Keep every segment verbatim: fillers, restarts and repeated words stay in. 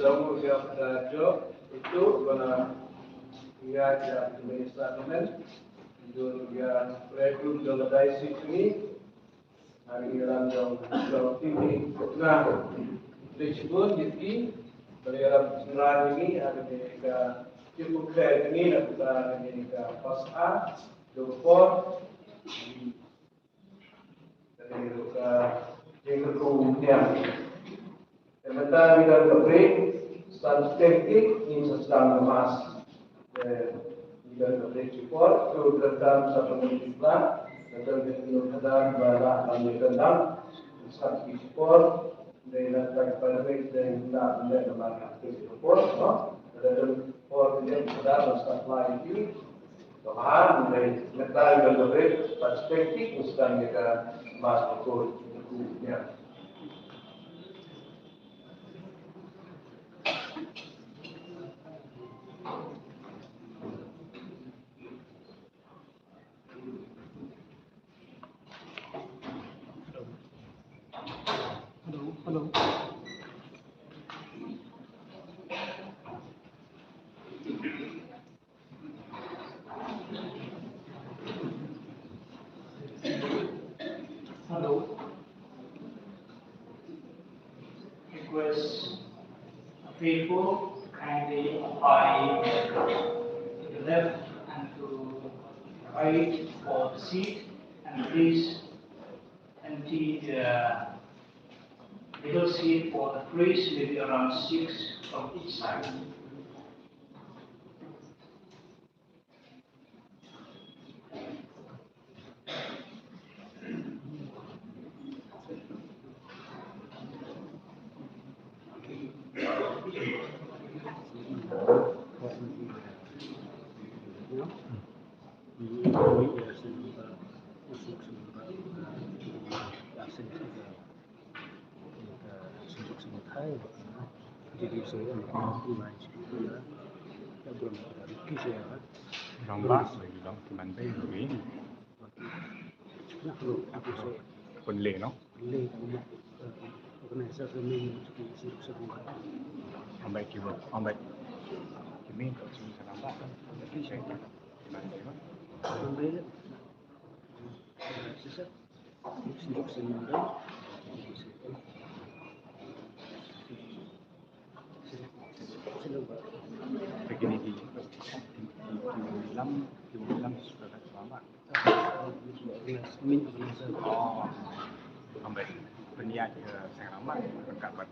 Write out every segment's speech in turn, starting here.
Jong u ïa ka jong itu ba ïa ka minister kemen. Jong ïa preku jong ka diocese ni. Hari ïalam jong jong timi na. Lechbun ïa ki. Bali ïalam sendran ini hari ni ka. Cukup kaya ini nak kita ini ka pas a. Jong por. Jadi ka. Jingkyrkhu niang. Te mynta ngi don ka break, san stem ki, ngin sa sdang ka mass. Te ngi don ka break shipor, to ka dang sa pynlong ki plan, ka don ka ïing ka dang ba la ban ïa ka dang, sa ki shipor, dei na ka pandemic, dei na ka pandemic, no? Ka don por, dei ka dang ba sa pynlong ki, ka bha, dei na ka dang ba sa pynlong ki, ngin sa sdang ïa ka mass ko, ko, ya. Hello, hello. Hello. Request people kindly occupy to the left and to the right for the seat, and please empty the middle seat for the priest, maybe around six from each side. Rangbah, rangbah ki man bei ruh. Pynleh noh. Ambai ki, ambai ki main ka sini sa rangbah. Ki man bei noh. Begini di, di, di lam, di lam suka kat lama. Oh, sampai berniat ke sing ramai, berkat.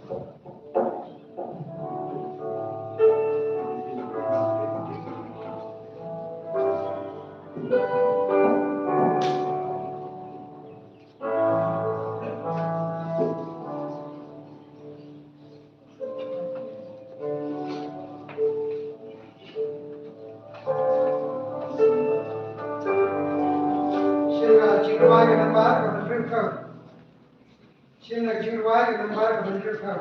Shin, uh, jingrwai ka nambar kaba hynriew phew. Shin, uh, jingrwai ka nambar kaba hynriew phew.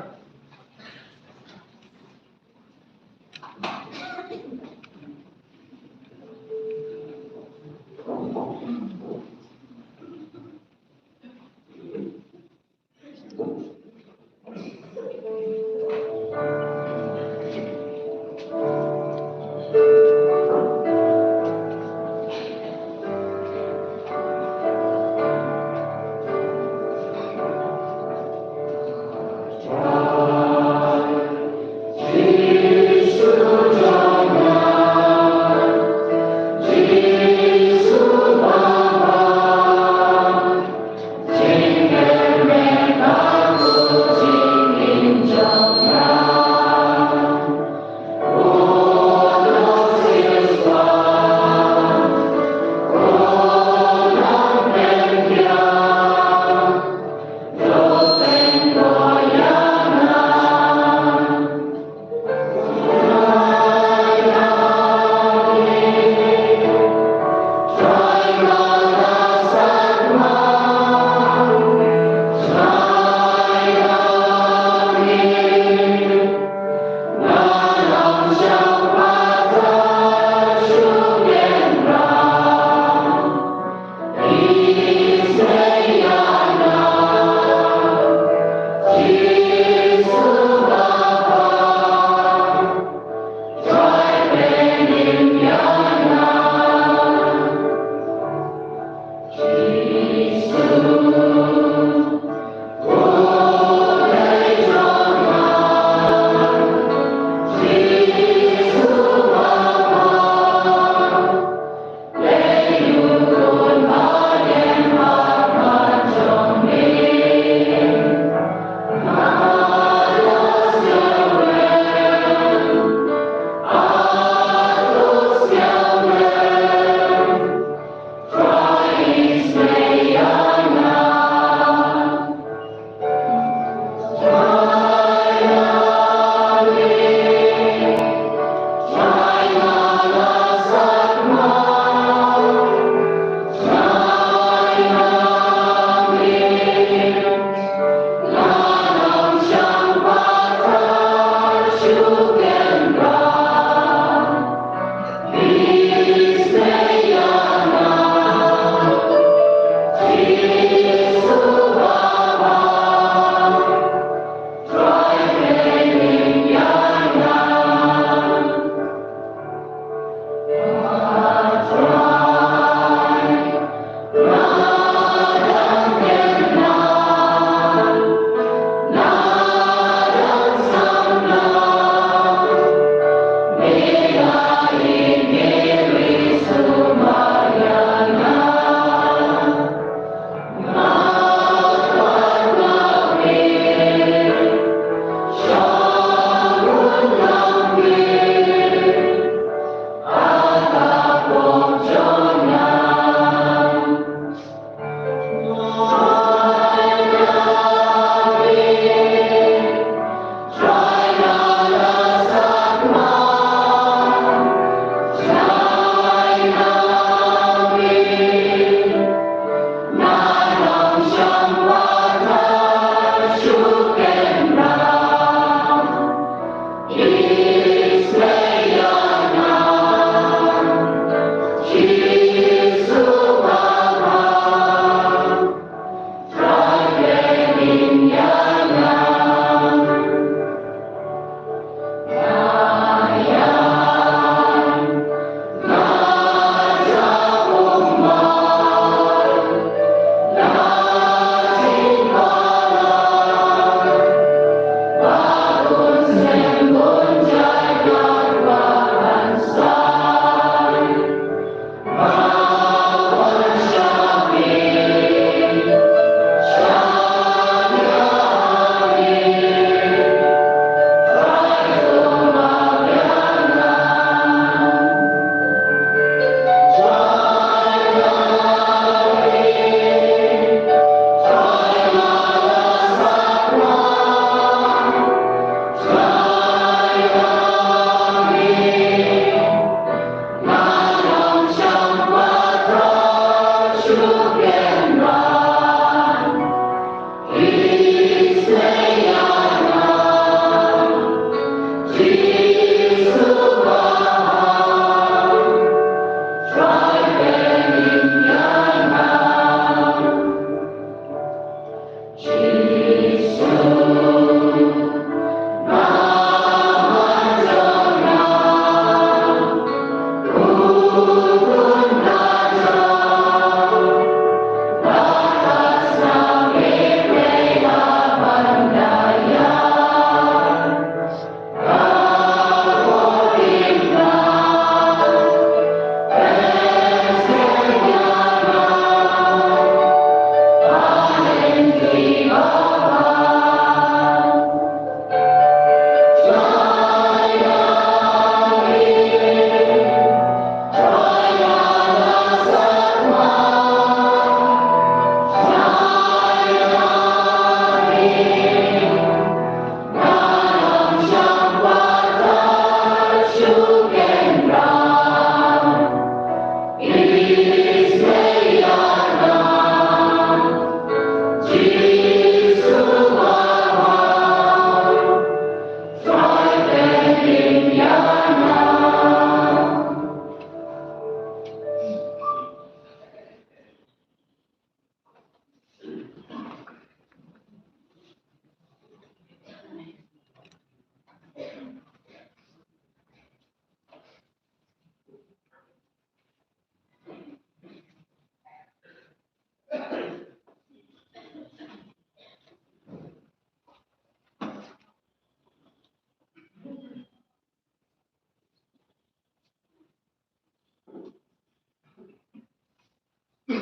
At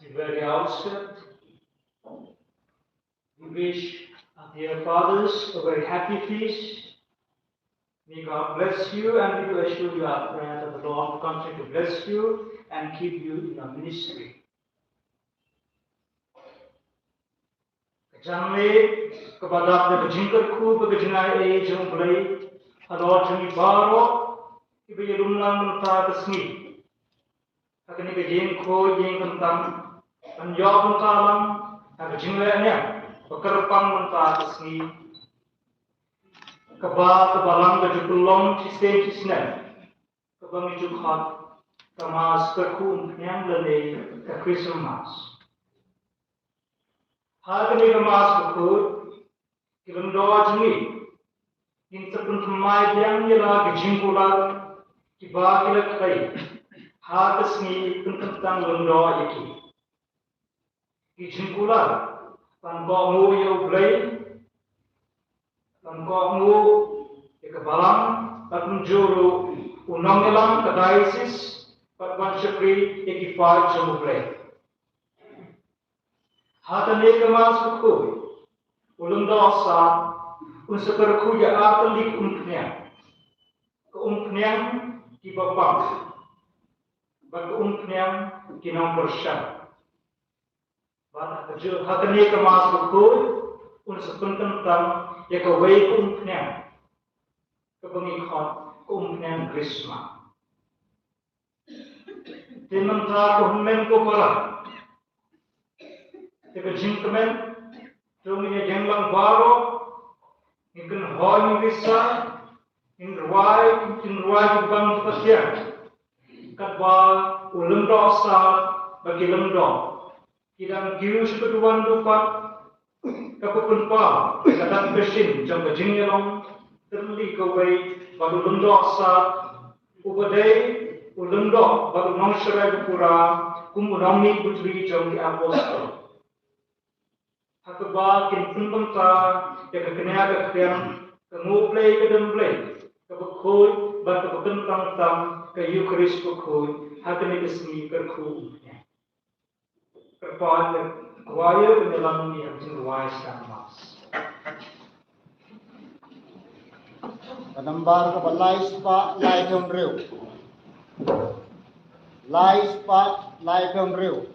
the very outset, we wish our dear fathers a very happy feast. May God bless you, and we do assure you our prayer that the Lord continue to bless you and keep you in your ministry. Ka jangleh kaba dap da ka jingkyrkhu bad ka jingaiei jong U Blei halor jong ngi baroh kiba ïalum lang mynta ka sngi ha kane ka ïing khuid ïing kyntang, ban ïoh bynta lang ha ka jinglehniam ba kyrpang mynta ka sngi, kaba ka Balang ka ju pynlong shisien shisnem, kaba ngi ju khot ka Mass Kyrkhu Umphniang lane ka Christmas. Ha kane ka Mass bakhuid, ki lyngdoh jong ngi kin sa pynthymmai biang ïa la ki jingkular kiba ki la khlei ha ka sngi pynkyntang lyngdoh ïa ki. Ki jingkular ban kohnguh ïa U Blei, ban kohnguh ïa ka Balang, bad kumjuh ruh u nongïalam ka diocese, bad ban shakri ïa ki paid jong U Blei. Ha kane ka Mass bakhuid, u lyngdoh sad un sa kyrkhu ïa artylli ki umphniang. Ka umphniang kiba pang bad ka umphniang ki nongpyrshang. Bad ha ka ju-, ha kane ka Mass bakhuid un sa pynkyntang ïa kawei ka umphniang kaba ngi khot ka umphniang Krisma. Te mynta ko hynmen ko para, te ka jingkmen jong ngi ïa jinglang baroh, ngi kynhoi ngi risa, ngi rwai, ngi rwai ki bang Pathian, katba u lyngdoh sad bad ki lyngdoh ki dang kiew sha ka duwan dupat, kaba pynpaw ka dang ka shin jong ka jingïalong tylli kawei bad u lyngdoh sad, uba dei u lyngdoh bad u nongsharai bapura, kum u nongmih butri jong ki apostol. Ha kaba kin pynbynta ïa ka kñia ka kriang, ka nguh Blei ka don Blei, kaba khuid bad kaba kyntang tam, ka Eukharist bakhuid, ha kane ka sngi kyrkhu umphniang. Kyrpad ïa ka choir ban ïalam ïa ka jingrwai sdang Mass. Ka nambar kaba lai spah laiphew hynriew. Lai spah laiphew hynriew.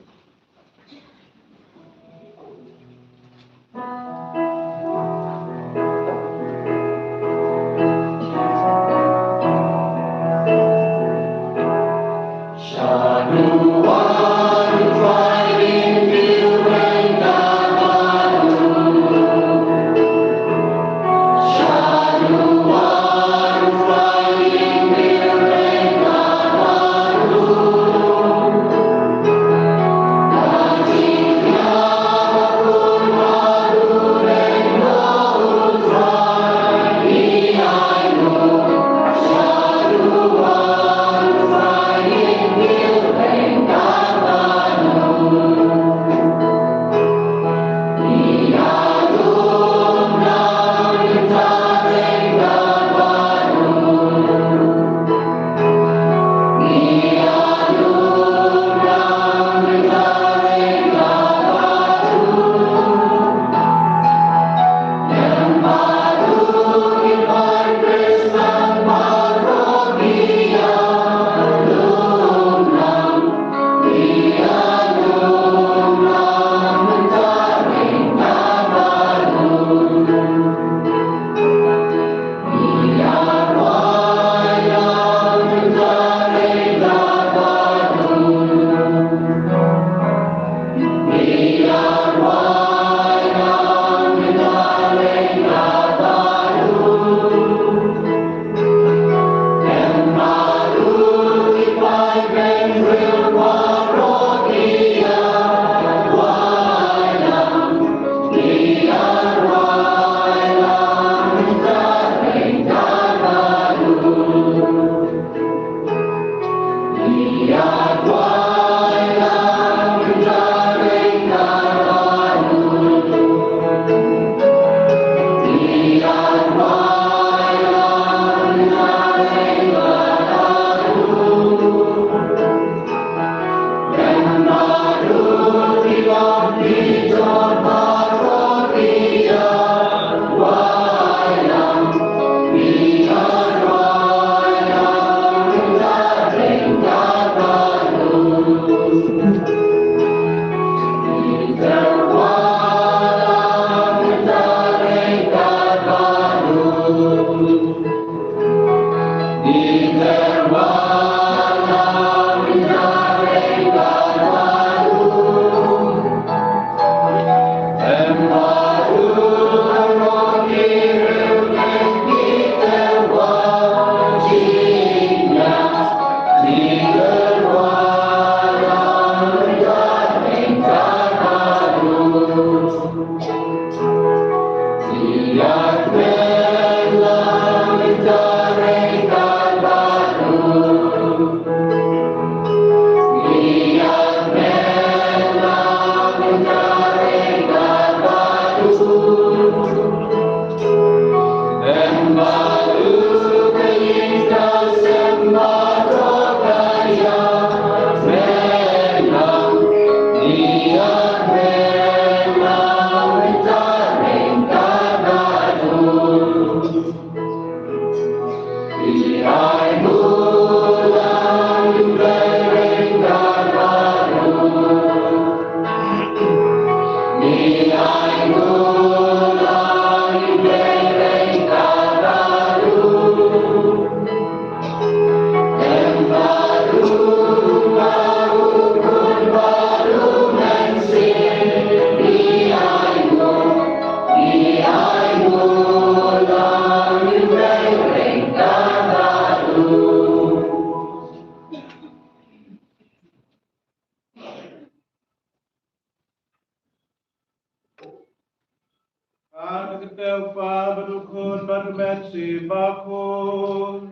Ka kyrteng u Kpa bad u Khun bad u Mynsiem Bakhuid.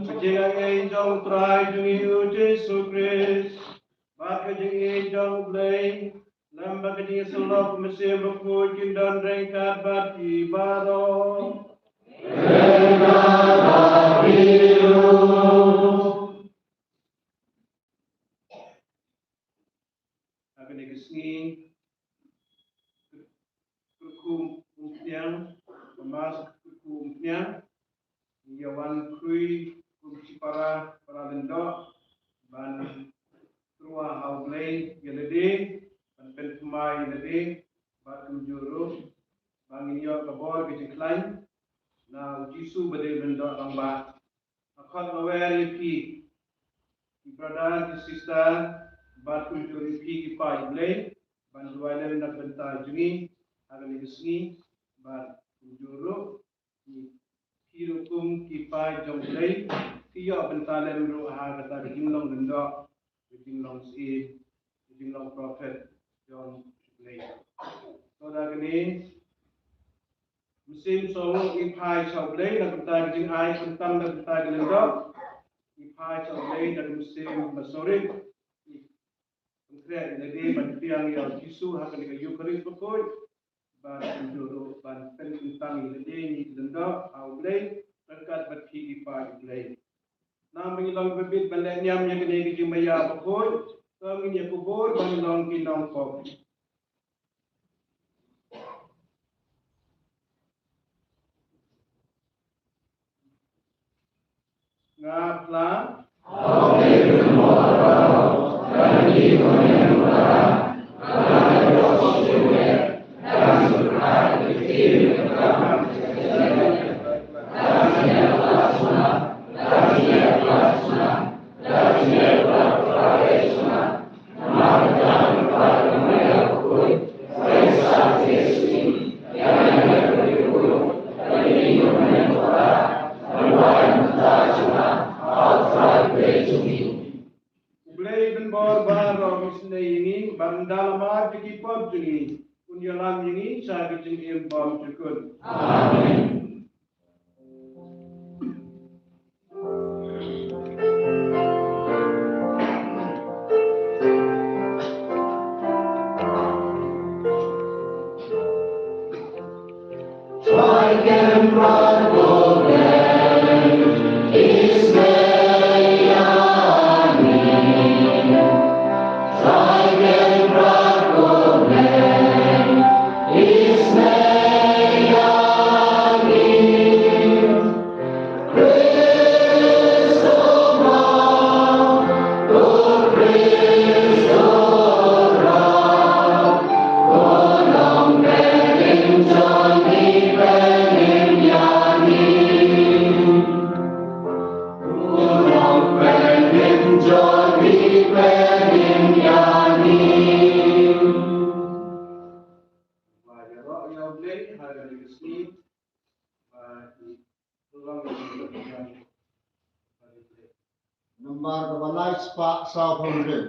Ka jingangnud jong u Trai jong ngi u Jisu Khrist, bad ka jingngeit jong u Blei, lem bad ka jingïasyllok u Mynsiem Bakhuid kin don ryngkat bad phi baroh. Ha kane ka sngi kyrkhu umphniang, ka Mass kyrkhu umphniang, ngi ïa wan khrui kum shipara para lyngdoh ban tyrwa ha u Blei ïa lade, ban pynthymmai ïa lade, bad kumjuh ruh ba ngin ïoh ka bor ka jingkhlaiñ na u Jisu ba dei u lyngdoh rangbah. Nga khot nga wer ïa phi ki brother ki sister bad kumjuh ïa phi ki paid Blei ban duwai lem na ka bynta jong ngi ha kane ka sngi, bad kumjuh ruh phi ruh kum ki paid jong Blei phi ïoh bynta lem ruh ha kata ka jinglong lyngdoh, ka jinglong syiem, ka jinglong prophet jong Blei. To da kane mynsiem sawdong ngi phai sha u Blei na ka bynta ka jingai khamtam na ka bynta ka lyngdoh. Ngi phai sha u Blei na ka mynsiem ba sawrit, ngi pynkhreh ïa lade ban pdiang ïa u Jisu ha kane ka Eukharist bakhuid, bad kumjuh ruh ban pynkyntang ïa lade ngi lyngdoh ha u Blei ryngkat bad phi ki paid u Blei. Namar ba ngi long ba bit ban leh niam ïa kane ka jingmaïa bakhuid, to ngin ïa kubur ban long ki nongpop. Nga phla. U Blei ban bor baroh un isynei ïa ngi, ban da lamar ki pop jong ngi, un ïalam ïa ngi sha ka jingim bymjukut. Amen. Nambar kaba lai spah saw phew hynriew.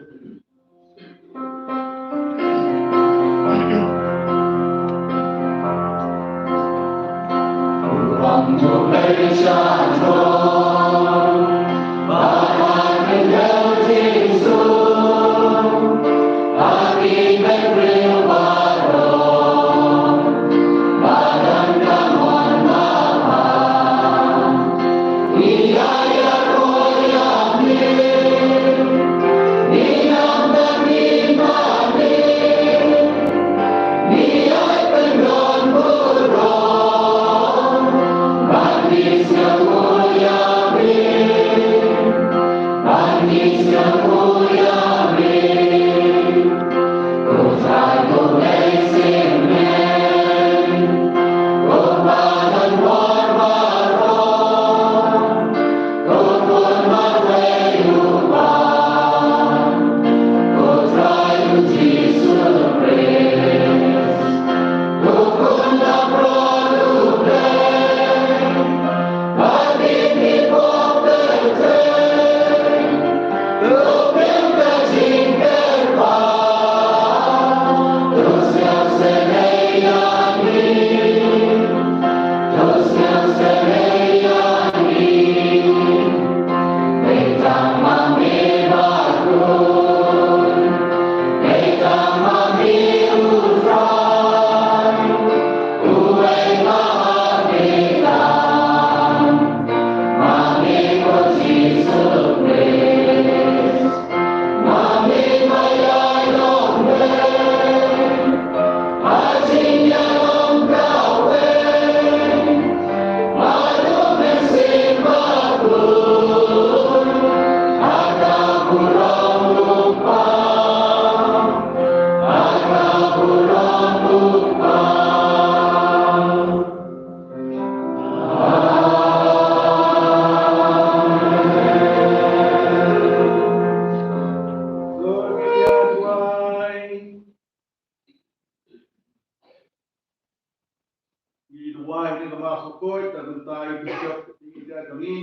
Ngi duwai ïa ka Mass Bakhuid na ka bynta i Bishop, i Bishop jong ngi,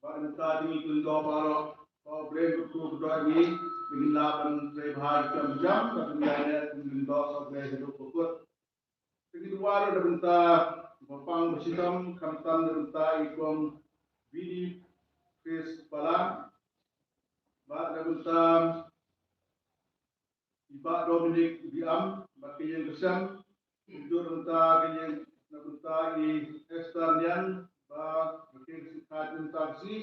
bad na ka bynta jong ngi ki lyngdoh baroh, ba U Blei un kyrkhu kyrdoh ïa ngi, ba ngin lah ban trei bha jam jam, bad ngin ïaineh kum ki lyngdoh, ba U Blei un kyrkhu kyrdoh. Te ngi duwai ruh na ka bynta ba pang ba shitom, khamtam na ka bynta i Kong Bini Chris Balang, bad na ka bynta i Bah Dominic Biam, bad ka ïing ka sem, kumjuh na ka bynta ka ïing, na ka bynta i Esther Niang, ba, ba ka ïing ka sem, na ka bynta ka sngi,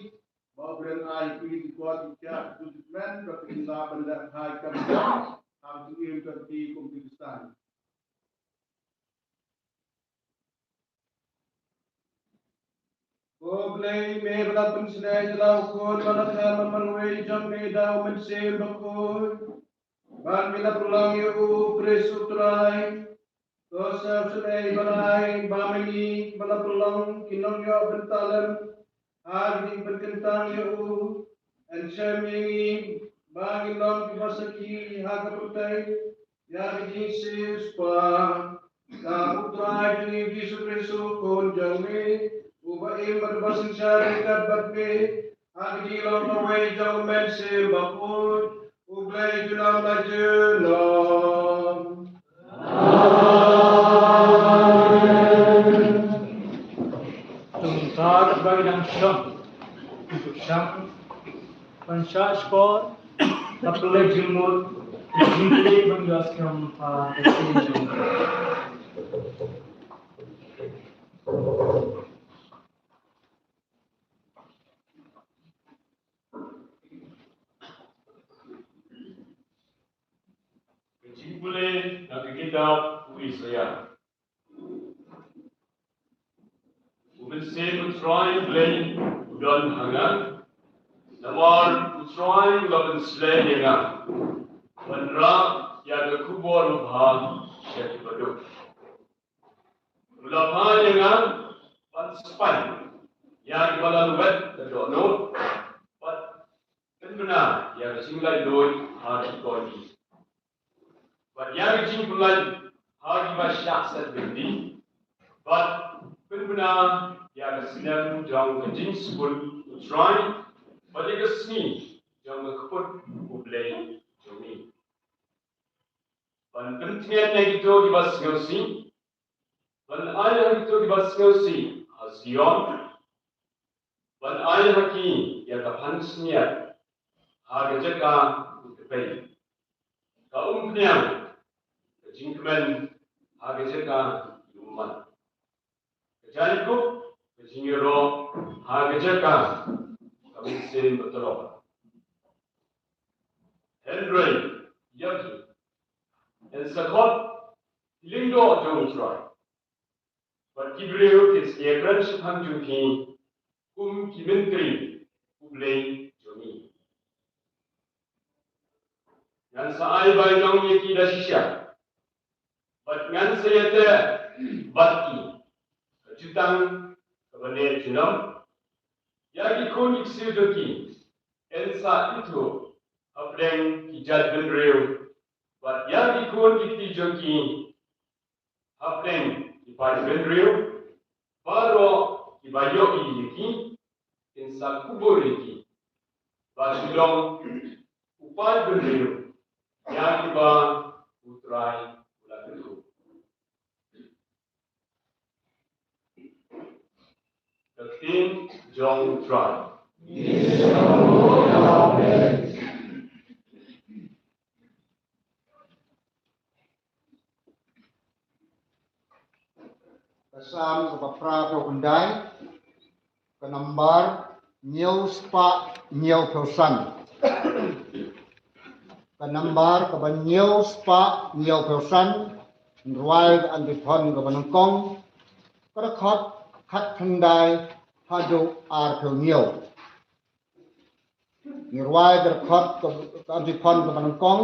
ba U Blei un ai ïa ki jingkoit jingkhiah, jingkmen, ba kin lah ban leh bha ïa ka kam jong ki, ha ka jingim jong ki kum ki Khristan. Ko Blei, me ba la pynsneiñ ïa la u Khun ba la kha man marwei jong me da u Mynsiem Bakhuid, bad me la pynlong ïa u Khrist u Trai. To sa u sngewsynei ba la ai ba ma ngi ba la pynlong ki nongïoh bynta lem ha ka jingpynkyntang ïa u. Yn shem ïa ngi ba ngin long kiba sakhi ha ka pyrthei ïa ka jingshispah da u Trai jong ngi Jisu Khrist u Khun jong me, uba im bad uba synshar ryngkat bad me ha ka jinglong kawei jong u Mynsiem Bakhuid, U Blei junom la junom. Amen. Kumta katba ngi dang shong, shong ban shah shkor, la pynleit jingmut, jingkylli ban ïa skhem ha ka ktien jong U Blei. Ka jingpule na ka kitab u Isaïah. U Mynsiem u Trai U Blei u don ha nga, namar u Trai u la pynslem ïa nga ban rah ïa ka khubor babha sha ki baduk. U la phah ïa nga ban spah ïa kiba la lwet ka dohnud, bad pynbna ïa ka jinglaitluid ha ki kordit, bad ïa ka jingpynlait ha kiba shah set byndi, bad pynbna ïa ka snem jong ka jingsngewbha U Trai, bad ïa ka sngi jong ka kyrpad U Blei jong ngi. Ban pyntngen ïa kito kiba sngewsih, ban ai ha kito kiba sngewsih ha Zion, ban ai ha ki ïa ka pansngiat ha ka jaka u tpei, ka umphniang, ka jingkmen ha ka jaka i ummat, ka jingkup, ka jingïaroh ha ka jaka ka mynsiem batroh. Hynrei ïa ki, yn sa khot ki lyngdoh jong U Trai, bad ki briew kin sa ïakren shaphang jong ki kum ki myntri U Blei jong ngi. Ngan sa ai bainong ïa ki da shisha, bad ngan sa ïateh bad ki ka jutang kaba neh junom. Ïa ki khun ki ksiew jong ki yn sa ithuh hapdeng ki jaitbynriew, bad ïa ki khun ki kti jong ki hapdeng ki paidbynriew. Baroh kiba ïohi ïa ki kin sa kubur ïa ki, ba ki long u paidbynriew ïa kiba U Trai u la kyrkhu. Ka ktien jong U Trai. Ka Salm kaba phra phew khyndai, ka nombar hynñiew spah hynñiew phew san. Ka nombar kaba hynñiew spah hynñiew phew san, ngi rwai da ka antiphon kaba nyngkong, ka dkhot khatkhyndai haduh arphew hynñiew. Ngi rwai da ka dkhot ka, ka antiphon kaba nyngkong,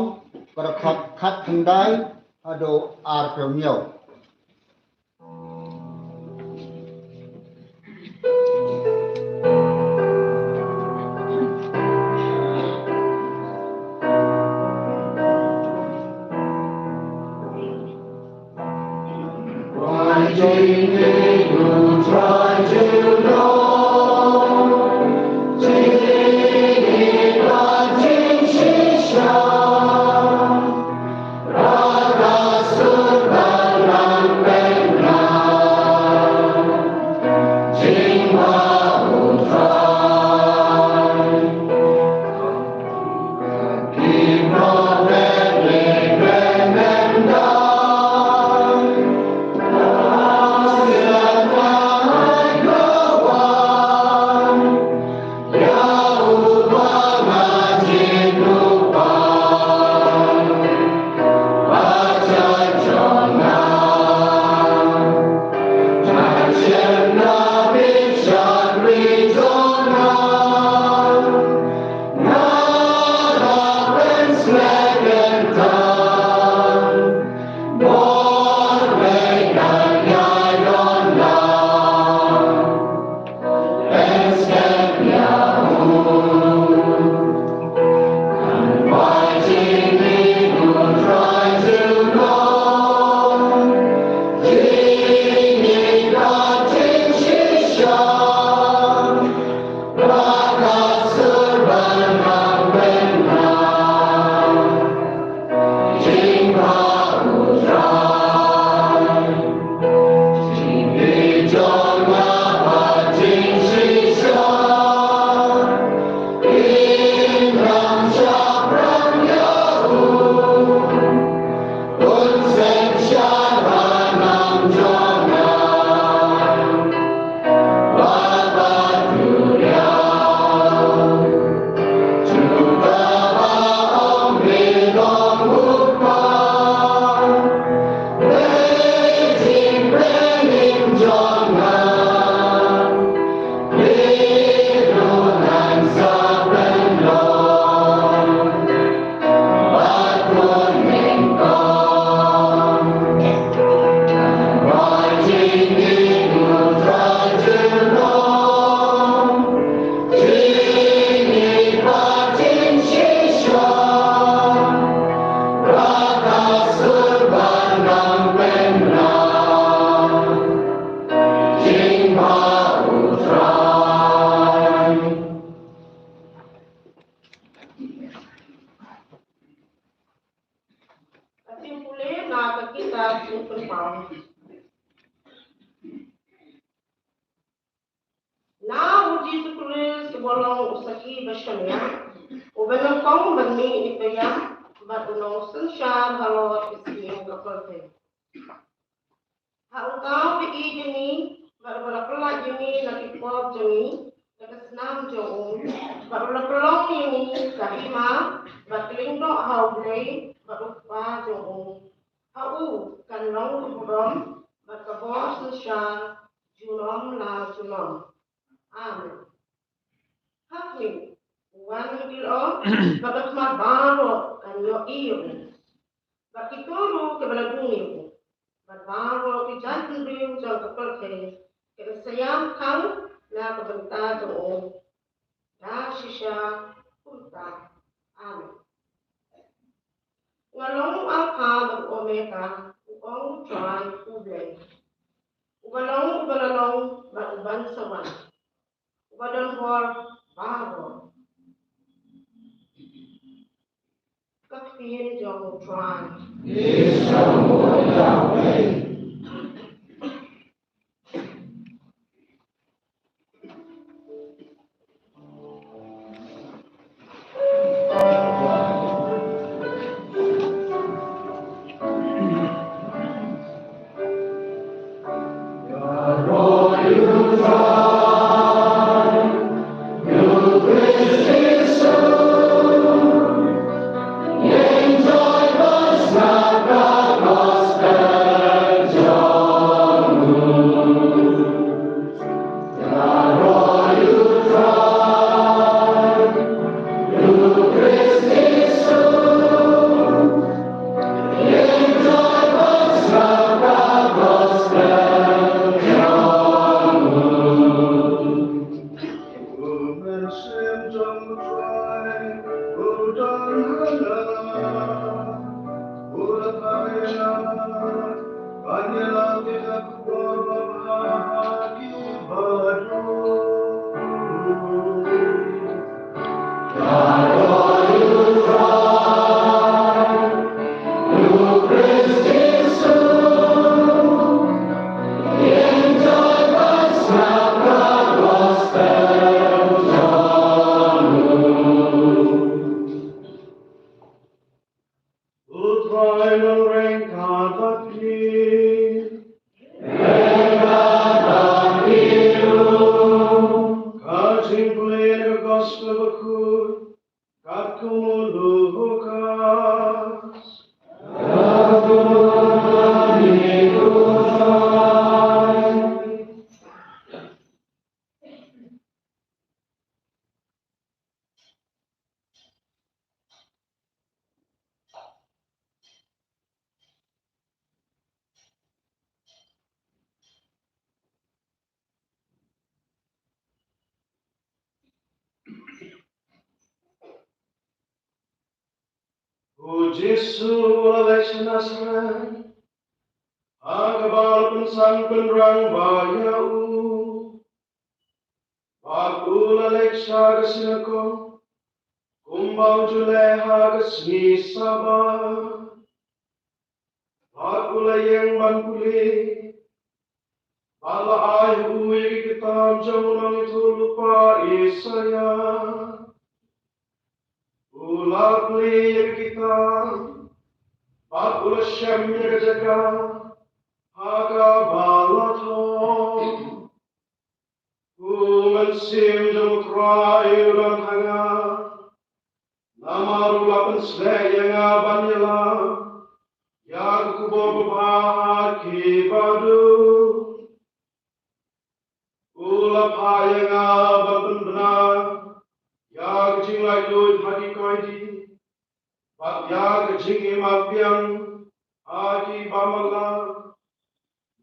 ka dkhot khatkhyndai haduh arphew hynñiew. long u sakhi ba shaniah, u ba nyngkong ban mih ïa ka ïap bad u nongsynshar halor ki syiem ka pyrthei. Ha uta uba ïeit ïa ngi bad uba la pyllait ïa ngi na ki pop jong ngi da ka snam jong u, bad uba la pynlong ïa ngi ka hima bad ka lyngdoh ha U Blei bad U Kpa jong u. Ha u kan long ka burom bad ka bor synshar junom la junom. Amen. Ha khmih, u wan ha ki lyoh bad ka khmat baroh kan ïohi ïa u, bad kito ruh kiba la dung ïa u, bad baroh ki jaitbynriew jong ka pyrthei kin sa ïam khang na ka bynta jong u. Da shisha kumta. Amen. Nga long u Alpha bad u Omega, u ong U Trai U Blei, uba long, uba la long bad uban sa wan, uba don bor baroh. Ka ktien jong U Trai. U Trai un ryngkat bad phi. Ka jingpule na ka Gospel Bakhuid katkum u Lukas. U Jisu u la leit sha Nasaret, ha kaba la pynsan pynrang ba ïa u. Bad u la leit sha ka sinagog, kumba u ju leh ha ka sngi Sabbath. Bad u la ïeng ban pule, bad la ai ha u ïa ki kitab jong u nongïathuhlypa Isaïah. U la plie ïa ki kitab, bad u la shem ïa ka jaka ha kaba la thoh. U Mynsiem jong U Trai u don ha nga, namar u la pynshlur ïa nga ban ïalam ïa ka khubor babha ha ki baduk. U la phah ïa nga ban pynbna ïa ka jinglaitluid ha ki koidi, bad ïa ka jingim biang ha ki bamatlah,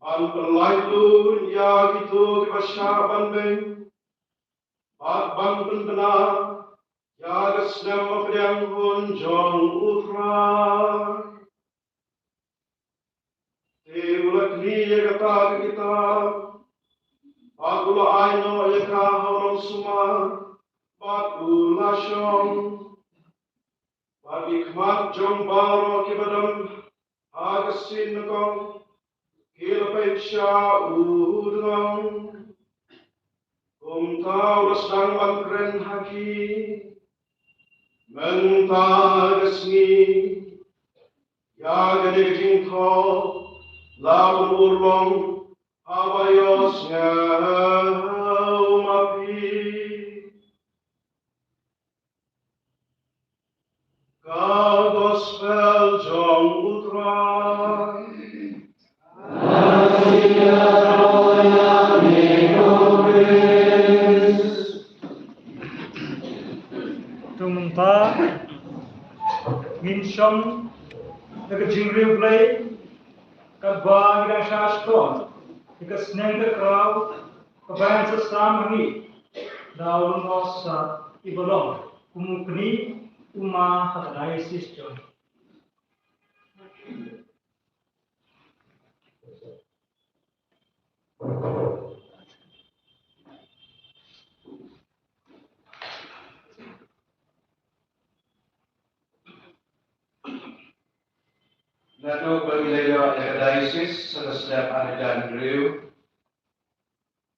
ban pynlaitluid ïa kito kiba shah ban beiñ, bad ban pynbna ïa ka snem ba pdiang hun jong U Trai. Te u la kli ïa kata ka kitab, bad u la ai noh ïa ka ha u nongsumar, bad u la shong. Bad ki khmat jong baroh kiba don ha ka sinagog ki la peit sha u dnong. Kumta u la sdang ban kren ha ki mynta ka sngi ïa kane ka jingthoh la ban urlong haba ïohsngew ma phi. Ka Gospel jong u Trai. Te mynta ngin shong da ka jingriewblei kaba ngi dang shah shkor ïa ka sneng ka kraw kaba ngi sa sam ha ngi da u Nongsa i ba long kum u kmie u ma ha ka diocese jong. Naduh ba ngi la ïoh ïa ka diocese sa ka snem ar hajar hynriew,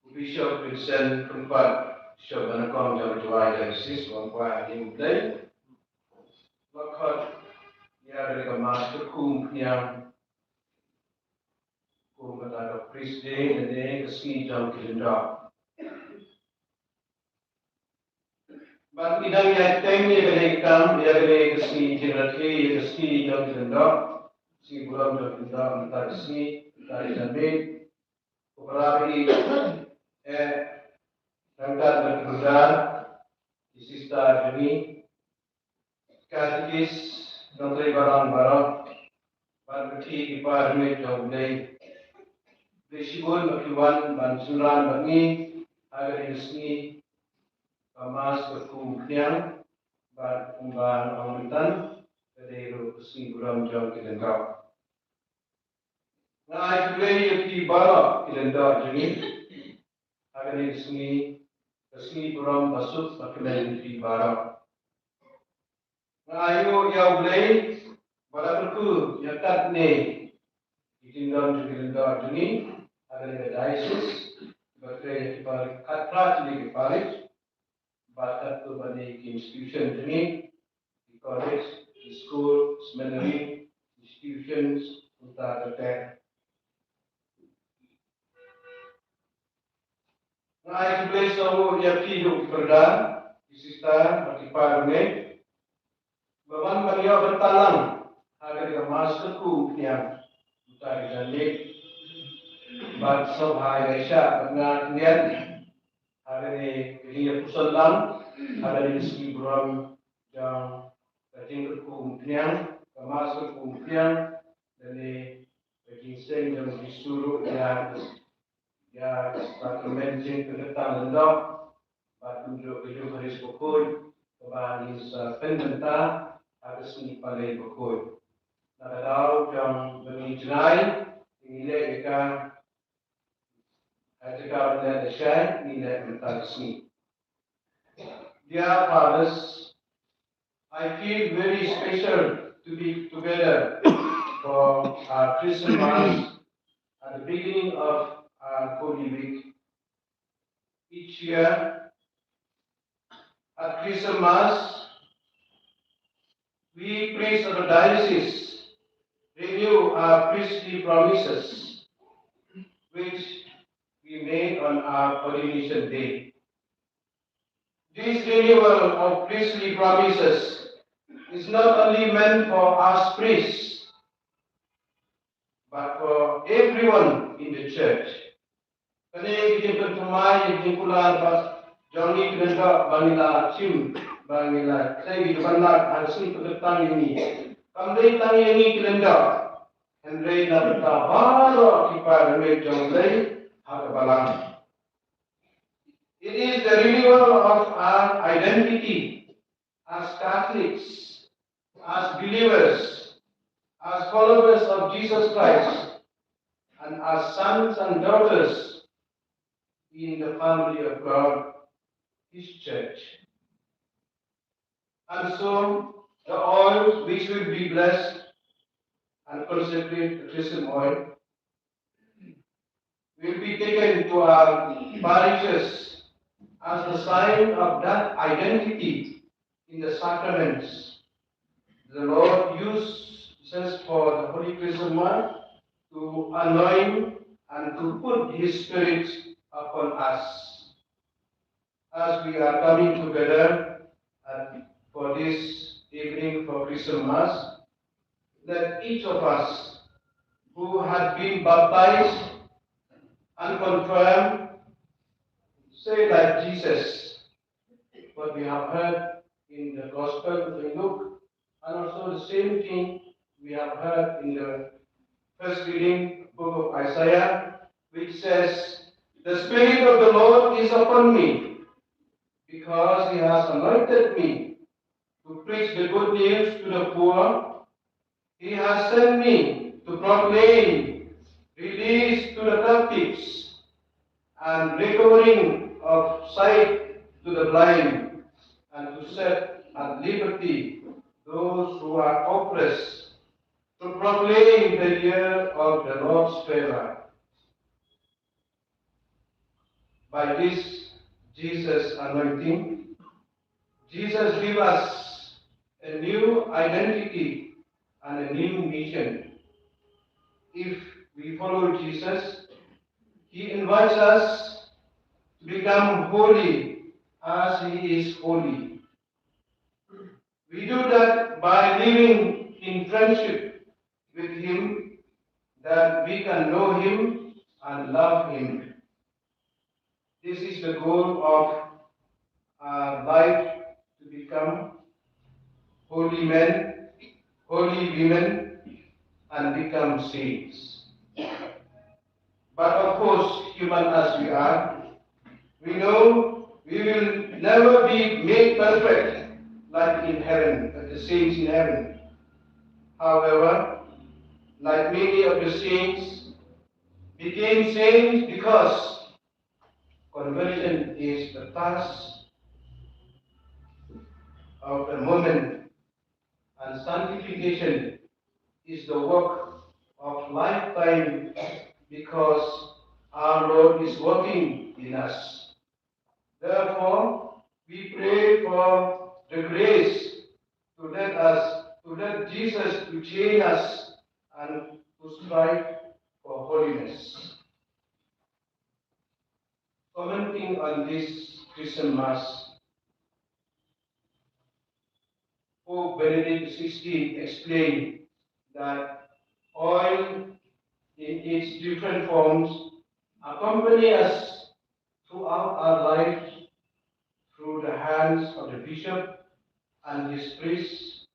u Bishop Vincent Khrungpat, Bishop ba nyngkong jong ka Jowai Diocese, u wan kwah ïa u Blei. Ba khot ïa ka Mass kyrkhu umphniang kum kata ka Priest Day, lane ka sngi jong ki lyngdoh. Bad ngi dang ïa teng ïa kane ka kam, ïa kane ka sngi jingrakhe, ïa ka sngi jong ki lyngdoh, sngi burom jong ki lyngdoh, mynta ka sngi, mynta ka janmiet, ko para bangeit, eh, ryngkat bad ki brother, ki sister jong ngi, katekist, nongtrei balang baroh, bad ki para bangeit jong U Blei. Khublei shibun ba phi wan ban synran bad ngi ha kane ka sngi ka Mass kyrkhu umphniang, bad kumba nga ong mynta, ka dei ruh ka sngi burom jong ki lyngdoh. Nga ai khublei ïa phi baroh ki lyngdoh jong ngi ha kane ka sngi, ka sngi burom ba suk ba kmen ïa phi baroh. Nga ai nguh ïa U Blei ba la kyrkhu ïa katne ki jingdon jong ki lyngdoh jong ngi ha kane ka diocese, ba trei ïa ki parit, khatphra tylli ki parit, bad katto katne ki institution jong ngi, ki college, ki school, seminary, institutions, kumta ter ter. Nga ai khublei shibun ïa phi ruh ki brother, ki sister, bad ki para bangeit, ba wan ban ïoh bynta lang ha kane ka Mass kyrkhu umphniang mynta ka janmiet. Bad sngewbha ïa shah bad nga khyndiat ha kane ka jingïapuson lang ha kane ka sngi burom jong ka jingkyrkhu umphniang, ka Mass kyrkhu umphniang, lane ka jingseng jong U Jisu ruh ïa, ïa ka sakramen jingpynkyrteng lyngdoh, bad kumjuh ka Eucharist bakhuid kaba ngin sa pynbynta ha ka sngi Palei bakhuid. Na ka daw jong ba ngi jngai, ngi leh ïa ka ha ka jaka ba ngi leh lashai, ngi leh mynta ka sngi. Dear fathers, I feel very special to be together for our Christian Mass at the beginning of our Holy Week. Each year, at Christian Mass, we priests of the diocese renew our priestly promises, which we made on our ordination day. This renewal of priestly promises is not only meant for us priests, but for everyone in the church. Kane ka jingpynthymmai, ka jingkular ba jong ngi ki lyngdoh ba ngi la shim, ba ngi la trei ki ban lak ha ka sngi pynkyntang ïa ngi. Kam dei tang ïa ngi ki lyngdoh, hynrei na bynta baroh ki para bangeit jong U Blei ha ka balang. It is the renewal of our identity as Catholics, as believers, as followers of Jesus Christ, and as sons and daughters in the family of God, His church. And so the oil which will be blessed and consecrated, the chrism oil, will be taken to our parishes As the sign of that identity in the sacraments, the Lord uses for the Holy Christmas to anoint and to put His Spirit upon us. As we are coming together, uh, for this evening for Christmas, let each of us who had been baptized and confirmed say like Jesus, what we have heard in the Gospel of Luke, and also the same thing we have heard in the first reading, book of Isaiah, which says, "The Spirit of the Lord is upon me, because He has anointed me to preach the good news to the poor. He has sent me to proclaim release to the captives and recovering of sight to the blind, and to set at liberty those who are oppressed, to proclaim the year of the Lord's favor." By this Jesus anointing, Jesus give us a new identity and a new mission. If we follow Jesus, He invites us to become holy as He is holy. We do that by living in friendship with Him, that we can know Him and love Him. This is the goal of our life, to become holy men, holy women, and become saints. But of course, human as we are, we know we will never be made perfect like in heaven, like the saints in heaven. However, like many of the saints, became saints because conversion is the task of a moment, and sanctification is the work of lifetime, because our Lord is working in us. Therefore, we pray for the grace to let us, to let Jesus to change us and to strive for holiness. Commenting on this Christian Mass, Pope Benedict the sixteenth explained that oil in its different forms accompany us throughout our life through the hands of the bishop and his priests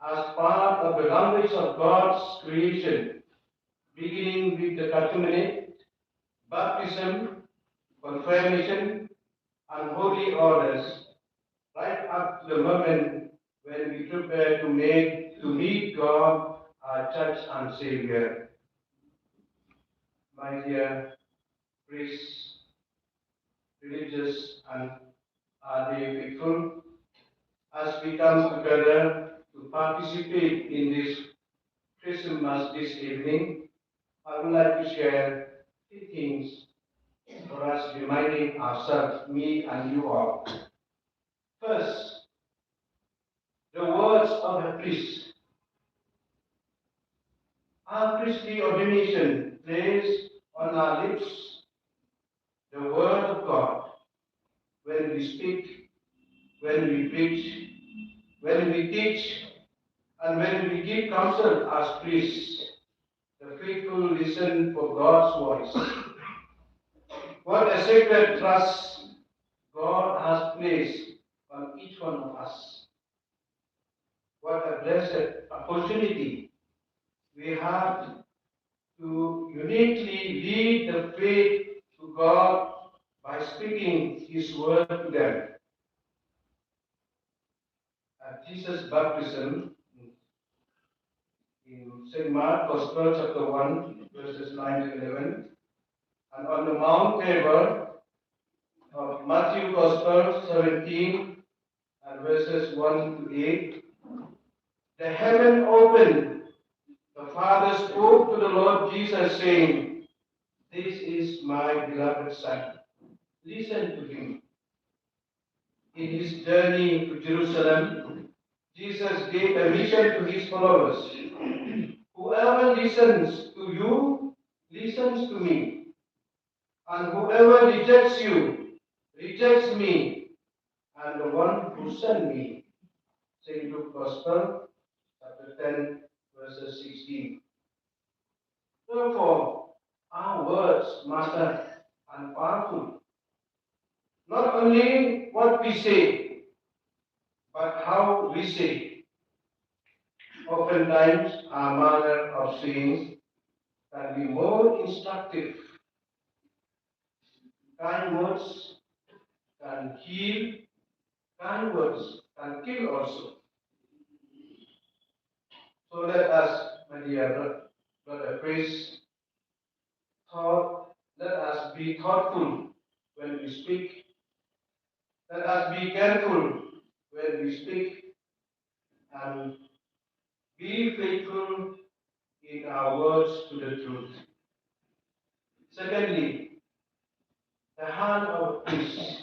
as part of the language of God's creation, beginning with the catechumenate, baptism, confirmation, and holy orders, right up to the moment when we prepare to make, to meet God, our judge and Savior. My dear priests, religious, and our lay faithful, as we come together to participate in this Christmas this evening, I would like to share three things for us, reminding ourselves, me and you all. First, the words of a priest. Our priestly ordination placed on our lips the word of God when we speak, when we preach, when we teach, and when we give counsel as priests. The faithful listen for God's voice. What a sacred trust God has placed on each one of us. What a blessed opportunity we have to uniquely lead the faith to God by speaking His word to them. At Jesus' baptism, in Saint Mark Gospel, chapter one, verses nine to eleven, and on the Mount Tabor of Matthew Gospel seventeen and verses one to eight, the heaven opened. The Father spoke to the Lord Jesus, saying, "This is my beloved Son. Listen to him." In his journey to Jerusalem, Jesus gave a mission to his followers. Whoever listens to you listens to me, and whoever rejects you rejects me and the one who sent me. Saint Luke Gospel, chapter ten, verses sixteen. Therefore, our words matter and powerful. Not only what we say, but how we say. Oftentimes, our manner of saying can be more instructive. Kind words can heal, kind words can kill also. So let us, my dear bro- brother priest, thought, let us be thoughtful when we speak. Let us be careful when we speak and be faithful in our words to the truth. Secondly, the hand of a priest.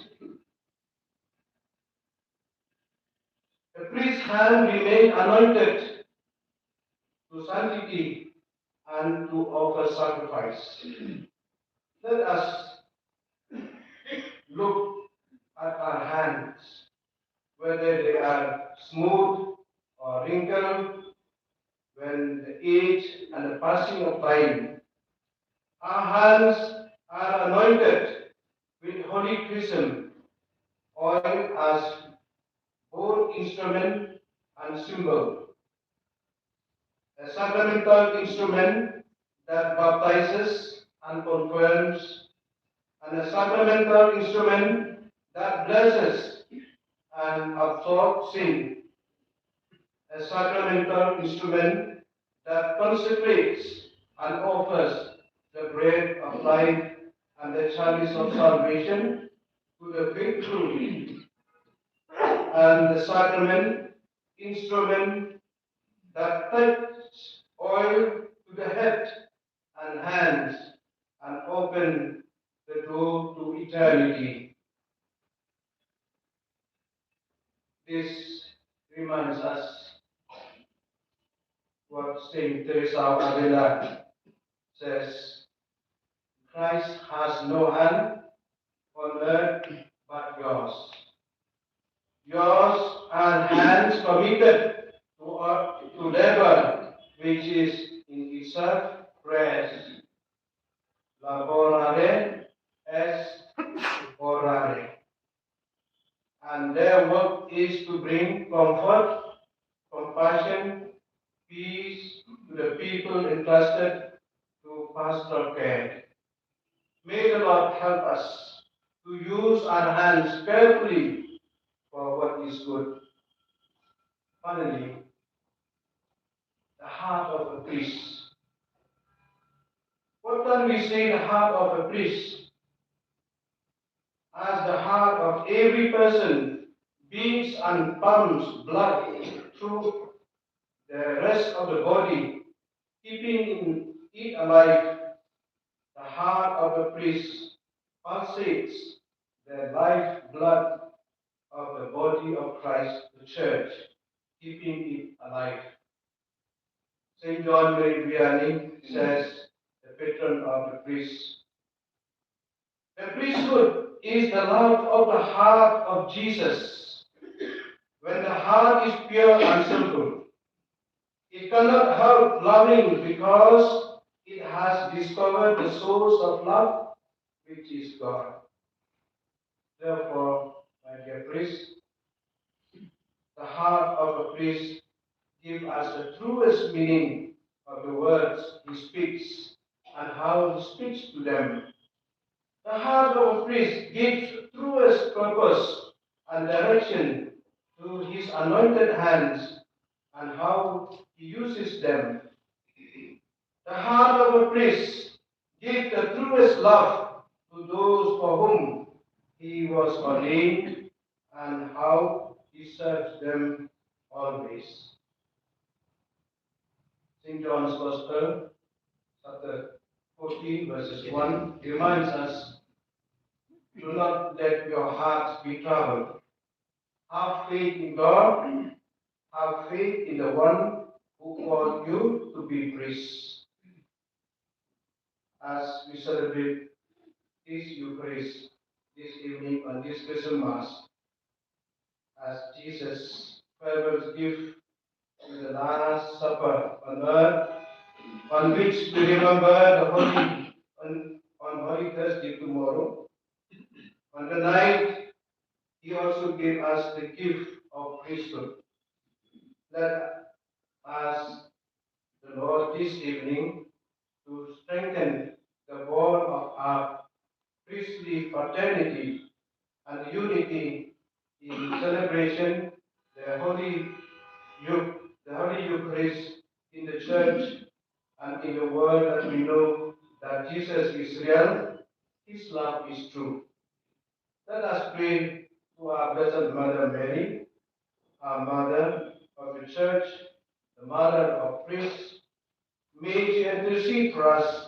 The priest's hand remain anointed to sanctity and to offer sacrifice. Let us look at our hands, whether they are smooth or wrinkled, when the age and the passing of time. Our hands are anointed with holy chrism oil as both instrument and symbol. A sacramental instrument that baptizes and confirms, and a sacramental instrument that blesses and absolves sin, a sacramental instrument that consecrates and offers the bread of life and the chalice of salvation to the faithful, and the sacrament instrument that touches oil to the head and hands and open the door to eternity. This reminds us what Saint Teresa of Avila says: Christ has no hand on earth but yours. Yours are hands committed to, uh, to labor, which is in itself prayer. Laborare est orare. And their work is to bring comfort, compassion, peace to the people entrusted to pastoral care. May the Lord help us to use our hands carefully for what is good. Finally, the heart of a priest. What can we say the heart of a priest? As the heart of every person beats and pumps blood through the rest of the body, keeping it alive, the heart of a priest pulsates the life blood of the body of Christ, the church, keeping it alive. Saint John Mary Vianney says, the patron of the priests, the priesthood is the love of the heart of Jesus. When the heart is pure and simple, it cannot help loving because it has discovered the source of love, which is God. Therefore, my dear priest, the heart of a priest gives us the truest meaning of the words he speaks and how he speaks to them. The heart of a priest gives truest purpose and direction to his anointed hands and how he uses them. The heart of a priest gives the truest love to those for whom he was ordained and how he serves them always. Saint John's Gospel, chapter fourteen, verses one, reminds us, do not let your hearts be troubled. Have faith in God, have faith in the one who called you to be priests. As we celebrate this Eucharist this evening on this Christmas, as Jesus' farewell gift in the Last Supper on earth, on which we remember the Holy, on, on Holy Thursday tomorrow, on the night he also gave us the gift of priesthood. Let us, the Lord, this evening to strengthen the bond of our priestly fraternity and unity in celebration the Holy Eu-, the Holy Eucharist in the church and in the world, that we know that Jesus is real, his love is true. Let us pray to our Blessed Mother Mary, our Mother of the Church, the Mother of priests. May she intercede for us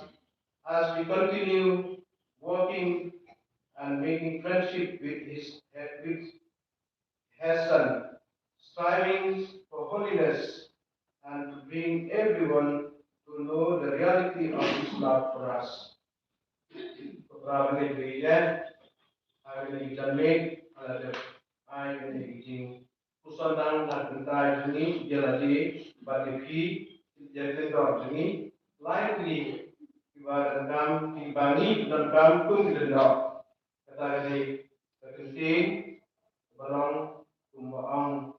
as we continue working and making friendship with his, with her Son, striving for holiness and to bring everyone to know the reality of his love for us. Khublei shibun ïa, ai ïa ngi janmiet, ai ïa ngi, ai ïa ngi jingpuson dang na ka bynta jong ngi, ïa lade bad ïa phi, ïa ka jingdon jong ngi, lai tylli kiba donkam, kiba ngi donkam kum ki lyngdoh. Kata ka dei ka ktien ba long kumba ong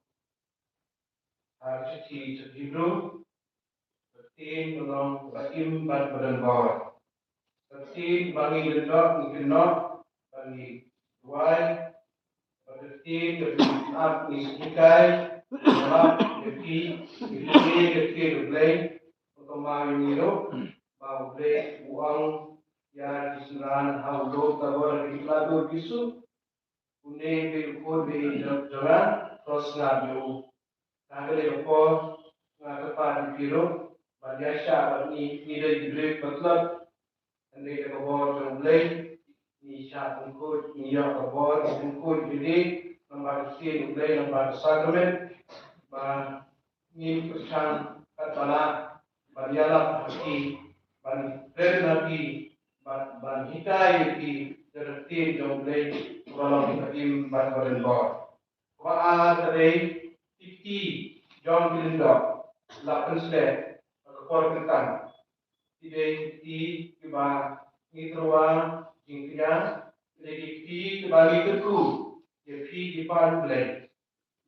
ha ka shithi sha ki Hebru, ka ktien ba long ba im bad ba don bor. Ka ktien ba ngi lyngdoh, ngi kynnoh, ba ngi duwai, ba ka ktien ka ktien ap ngi hikai, ba ïa phi, ngi pynlong ka ktien U Blei, ba ka ma ïa ngi ruh, ba U Blei u ong ïa ki synran ha u lum Tabor, ha ki la dur Jisu, une u dei u Khun ba ïeit jong nga, to sngap ïa u. Ha kane ka por nga kyrpad ïa phi ruh ban ïaishah bad ngi, ngi dei ki briew ba tlot. Hynrei da ka bor jong U Blei ngi shah pynkhuid, ngi ïoh ka bor ban pynkhuid ïa lade lyngba ka ktien U Blei, lyngba ka sakrament, ba ngin pyrshang katba lah ban ïalap ha phi, ban kren ha phi, ban, ban hikai ïa phi da ka ktien jong U Blei kaba long kaba im bad kaba don bor. Kaba ar ka dei ki kti jong ki lyngdoh, la pynsleh ha ka por kyntang. Ki dei ki kti kiba ngi tyrwa jingkñia, ki dei ki kti kiba ngi kyrkhu ïa phi ki paid U Blei.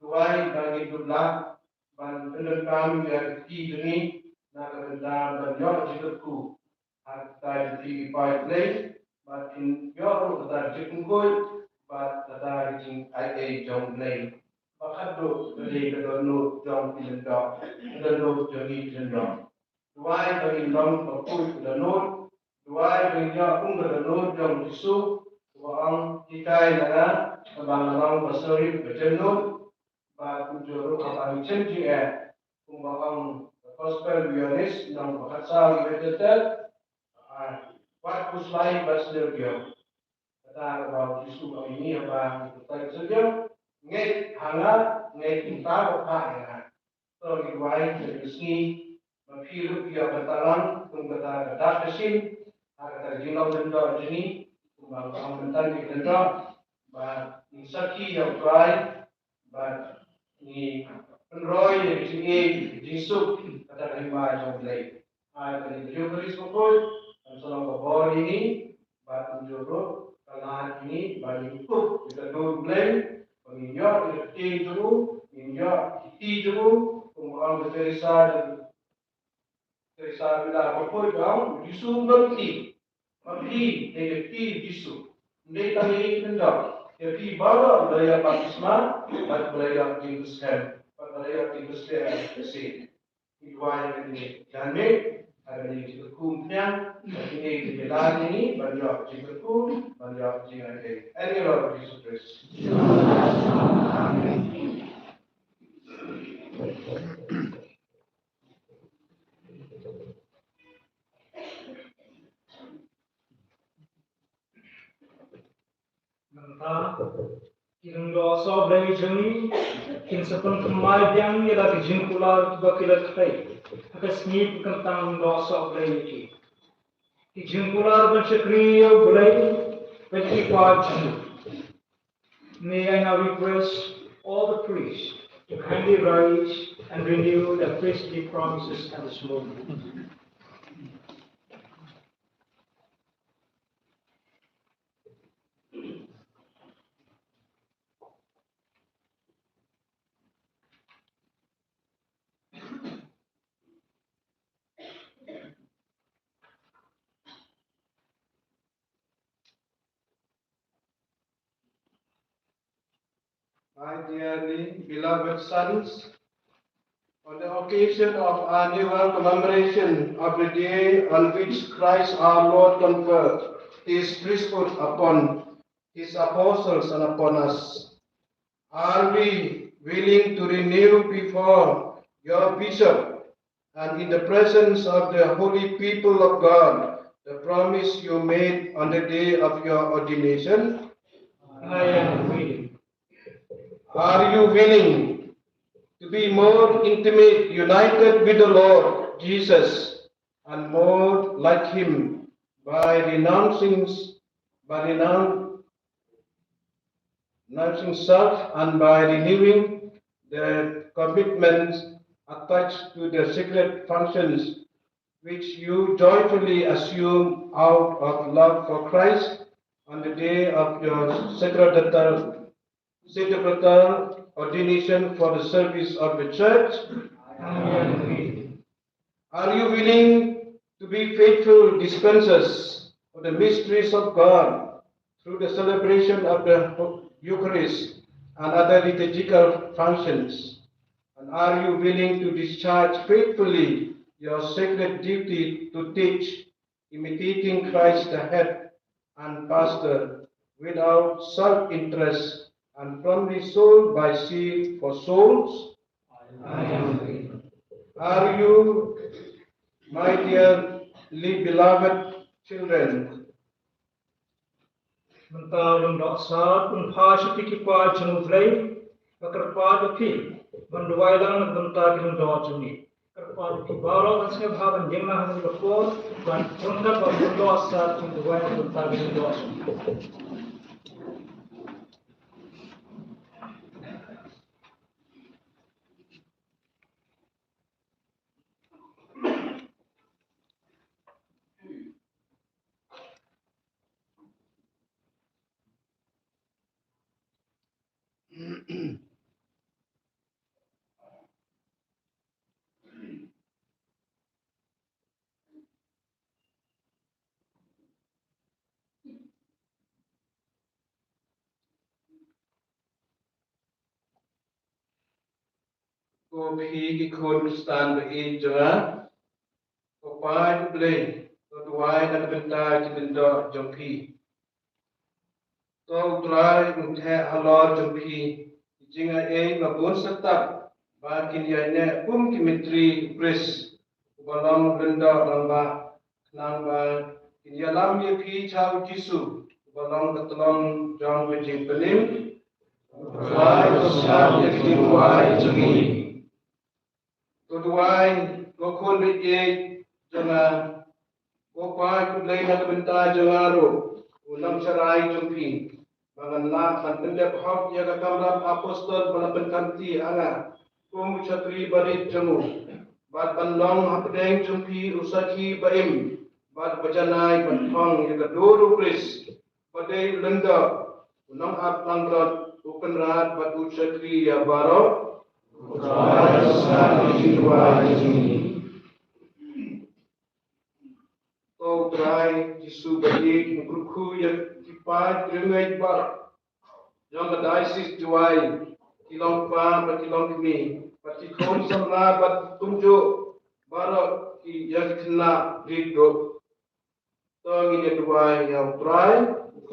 Duwai ba ngin dup lah ban pyndonkam ïa ki kti jong ngi na ka bynta ban ïoh jingkyrkhu ha kata ka jingpynïaid Blei, bad kin ïoh ruh kata ka jingpynkhuid bad kata ka jingai ei jong Blei. Ba khatduh ka dei ka dohnud jong ki lyngdoh, ka dohnud jong ngi ki lyngdoh. Duwai ba ngin long ba khuid ka dohnud, duwai ba ngin ïoh kum ka dohnud jong U Jisu, uba ong, hikai na nga, ba ngan long ba syriem ba jemnud, bad kumjuh ruh haba ngi shem jingeh, kumba ong ka Gospel u Ïoannis lynnong ba khatsaw, ïa ka dei, ah, wat khuslai bad sniew diaw. Kata kaba U Jisu u ong ïa ngi haba ngi khuslai sniew diaw, ngeit ha nga, ngeit kumta ba phah ïa nga. To ngi duwai ha kane ka sngi ba phi ruh phi ïoh ban tang lang kum kata ka dak ka shin ha kata ka jinglong lyngdoh jong ngi, kumba ka ong mynta ngi lyngdoh, ba ngin sakhi ïa U Trai, bad ngi pynroi ïa ka jingïeit, ka jingsuk, kata ka hima jong U Blei. Ai ba ka Eucharist bakhuid kan sa long ka bor ïa ngi, bad kumjuh ruh ka lad ïa ngi ba ngin kup ïa ka dur U Blei, ba ngin ïoh ïa ka ktien jong u, ngin ïoh ïa ka kti jong u, kumba ong ka Teresa, Teresa Avila bakhuid, ba ong U Jisu um don kti. Ba phi dei ka kti U Jisu. Ym dei tang ïa ngi ki lyngdoh, ïa phi baroh ba la ïoh baptisma bad ba la ïoh jingpynskhem bad ba la ïoh jingpynskhem. Ngi duwai ha kane ka janmiet, ha kane ka jingkyrkhu umphniang, ba kine ki jingïaleh ïa ngi ban ïoh jingkyrkhu, ban ïoh jingïaid. Ha ka kyrteng U Jisu Khrist. Amen. Nangta ki lyngdoh sohblei jong ngi, kin sa pynthymmai biang ïa la ki jingkular kiba ki la khlei ha ka sngi pynkyntang Lyngdoh Sohblei ïa ki. Ki jingkular ban shakri ïa U Blei bad ki paid jong u. May I now request all the priests to kindly rise and renew their priestly promises at this moment. My dearly beloved sons, on the occasion of annual commemoration of the day on which Christ our Lord conferred his priesthood upon his apostles and upon us, are we willing to renew before your bishop and in the presence of the holy people of God the promise you made on the day of your ordination? I am willing. Are you willing to be more intimate, united with the Lord Jesus, and more like him by renouncing, by renoun-, renouncing self and by renewing the commitments attached to the sacred functions which you joyfully assume out of love for Christ on the day of your sacramental, sacramental ordination for the service of the church? I am willing. Are you willing to be faithful dispensers of the mysteries of God through the celebration of the Eucharist and other liturgical functions? And are you willing to discharge faithfully your sacred duty to teach, imitating Christ the head and pastor, without self-interest and from the soul by zeal for souls? I am willing. Are you, my dearly beloved children? Mynta u Lyngdoh Sad un phah sha phi ki paid jong U Blei, ba kyrpad ïa phi ban duwai lang na ka bynta ki lyngdoh jong ngi. Kyrpad ïa phi baroh ban sngewbha ban ïeng lang ha kane ka por, ban ryngkat bad u Lyngdoh Sad ban duwai na ka bynta ki lyngdoh jong ngi. Ko phi ki khun Khristan ba ïeit jong nga, ko paid U Blei, to duwai na ka bynta ki lyngdoh jong phi. To U Trai un theh halor jong phi ki jingaiei ba bun syrtap, ba kin ïaineh kum ki myntri u Khrist uba long lyngdoh rangbah, khnang ba kin ïalam ïa phi sha U Jisu uba long ka tlong jong ka jingpynim. U Trai to sngap ïa ki jingduwai jong ngi. To duwai, ko khun ba ïeit jong nga, ko paid U Blei, na ka bynta jong nga ruh u nongsharai jong phi, ba ngan lah ban pyndep hok ïa ka kamram apostol ba la pynkhamti ha nga kum u shakri barit jong u, bad ban long hapdeng jong phi u sakhi ba im bad ba janai ban phong ïa ka dur u Khrist, ba dei u lyngdoh, u nongaplangbrot, u kynrad bad u shakri ïa baroh. U Trai to sngap ïa ki jingduwai jong ngi. To U Trai Jisu ba ïeit un kyrkhu ïa ki paid riewngeit baroh jong ka Diocese Jowai, ki longkpa bad ki longkmie, bad ki khun samla bad kumjuh baroh ki, ïa ki khynnah rit ruh. To ngin ïa duwai ïa U Trai.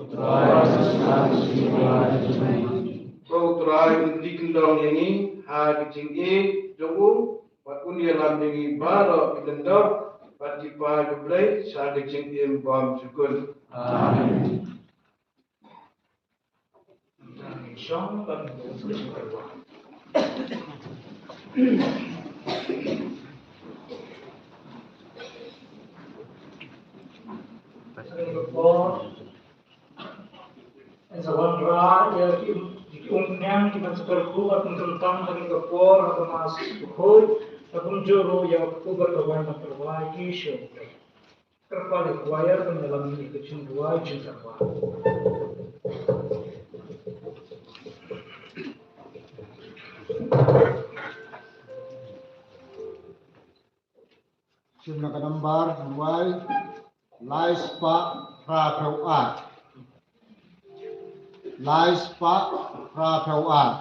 U Trai to sngap ïa ki jingduwai jong ngi. To U Trai un plie kyndong ïa ngi ha ki jingïeit jong u, bad un ïalam ïa ngi baroh ki lyngdoh bad ki paid U Blei sha ka jingim bymjukut. Amen. Jong ban bun ka jingkyrpad. Kane ka por, yn sa wanrah ïa ki, ki umphniang kiban sa kyrkhu bad pynkyntang ha kane ka por ha ka Mass Bakhuid, bad kumjuh ruh ïa ka kpu bad ka waiñ ban pynrwai ki shuh. Kyrpad ïa ka choir ban ïalam ïa ka jingduwai jingkyrpad. Shim na ka nambar duwai, lai spah phra phew ar. Lai spah phra phew ar.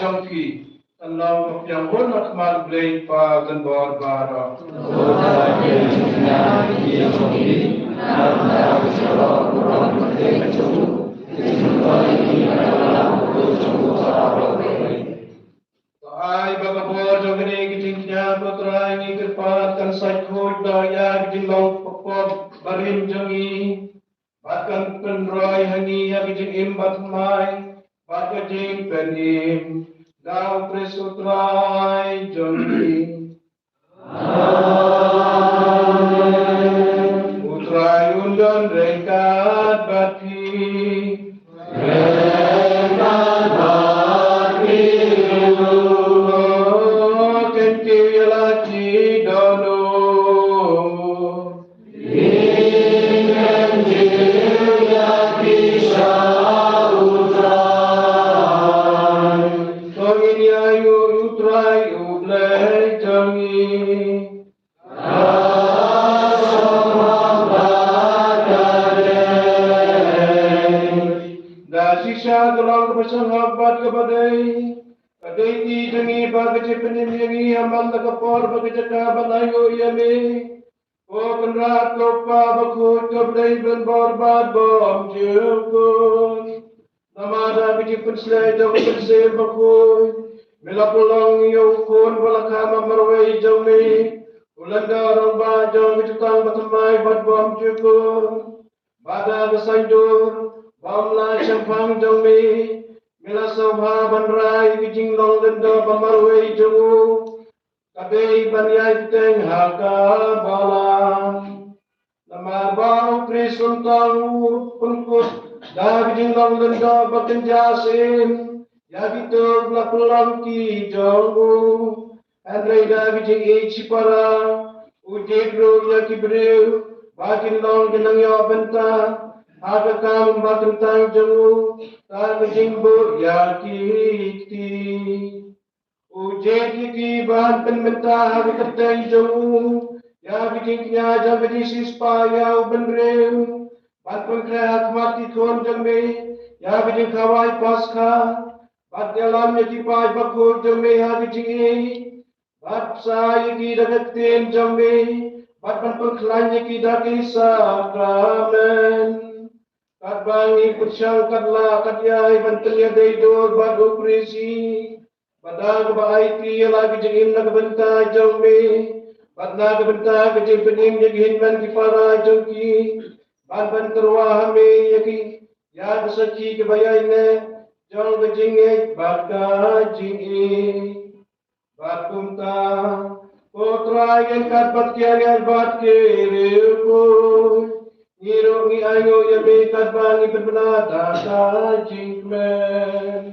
jong phi kan long ka pdiang bun ha khmat U Blei Kpa Kynbor baroh. To ai ba ka bor jong kane ka jingkñia, ko Trai, ngi kyrpad kan sait khuid noh ïa ka jinglong pop barim jong ngi, bad kan pynroi ha ngi ïa ka jingim bathymmai bad ka jingpynim, da U Khrist U Trai jong ngi. Amen. U Trai un don ryngkat bad phi. Ryngkat bad phi ruh. To kyntiew ïa la ki dohnud. Ngi kyntiew ïa phi sha U Trai. To ngin ïa ïohi ïa U Trai U Blei jong ngi. Da shisha ka long kaba sngewbha bad kaba dei, ka dei ka jong ngi ba ka jingpynim ïa ngi ha man la ka por bad ka jaka ban aïu ïa me. Ko Kynrad, ko Kpa Bakhuid, ko Blei Kynbor bad Bymjukut. Namar da ka jingpynsleh jong ka Mynsiem Bakhuid, me la pynlong ïa u Khun ba la kham ha marwei jong me, u lyngdoh rangbah jong ka jutang bathymmai bad bymjukut. Bad da ka saiñdur bym lah shemphang jong me, me la sngewbha ban rai ïa ka jinglong lyngdoh ba marwei jong u. Ka dei ban ïai bteng ha ka balang. Namar ba U Khrist un tang, u pynkut da ka jinglong lyngdoh ba kynja syiem ïa kito ba la pynlong ki jong u. Hynrei da ka jingïeit shipara u jied ruh ïa ki briew ba kin long ki nongïoh bynta ha ka kam ba kyntang jong u, da ka jingbuh ïa ki kti. U jied ïa ki ban pynbynta ha ka kyrteng jong u ïa ka jingkñia jong ka jingsiewspah ïa u bynriew, ban pynkhreh ha khmat ki khun jong me ïa ka jingkhawai Paskha, bad ïalam ïa ki paid bakhuid jong me ha ka jingïeit, bad sa ïa ki da ka ktien jong me, bad ban pynkhlaiñ ïa ki da ki sakramen. Katba ngi pyrshang katba la katba ïai ban pynïadei dur bad U Khrist, bad da kaba aiti ïa la ka jingim na ka bynta jong me, bad na ka bynta ka jingpynim ïa ki hynmen ki para jong ki, bad ban tyrwa ha me ïa ki, ïa ka sakhi kaba ïaineh jong ka jingngeit bad ka jingïeit. Bad kumta, ko Trai, ryngkat bad ki angel bad ki riewkhuid, ngi ruh ngi ainguh ïa me katba ngi pynbna da ka jingkmen.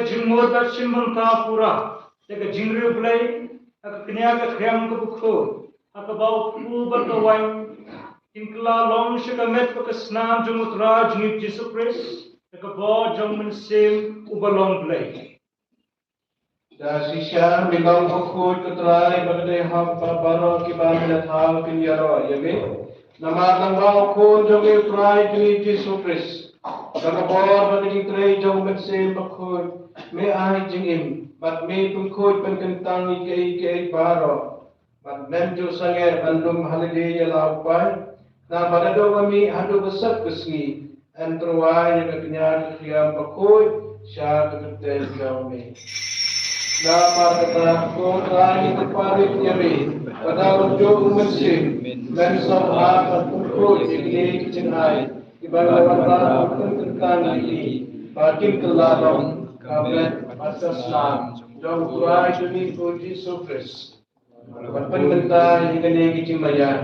Jingmut bad shimbynta pura da ka jingriewblei ha ka kñia ka khriam kaba khuid, ha kaba u phu bad ka waiñ kin kylla long sha ka met bad ka snam jong U Trai jong ngi Jisu Khrist, da ka bor jong U Mynsiem uba long Blei. Da shisha me long bakhuid, ko Trai, ba ka dei hok ba baroh kiba me la thaw kin ïaroh ïa me. Namar lyngba U Khun jong me U Trai jong ngi Jisu Khrist, da ka bor bad ka jingtrei jong U Mynsiem Bakhuid, me ai jingim bad me pynkhuid pynkyntang ïa kiei kiei baroh. Bad mem ju sangeh ban lum ha lade ïa la u pai, naba naduh ba mih haduh ba sep ka sngi, em tyrwa ïa ka kñia ka khriam bakhuid sha ka kyrteng jong me. Namar kata, ko Trai, ngi kyrpad ïa me ba da ka juh U Mynsiem, men sngewbha ban pynkhuid ïa kine ki jingai kiba la wanrah ban pynkyntang ïa ngi, ba kin kylla long ka met bad ka snam jong U Trai jong ngi U Jisu Khrist. Ban pynmynta ïa kine ki jingmaïan.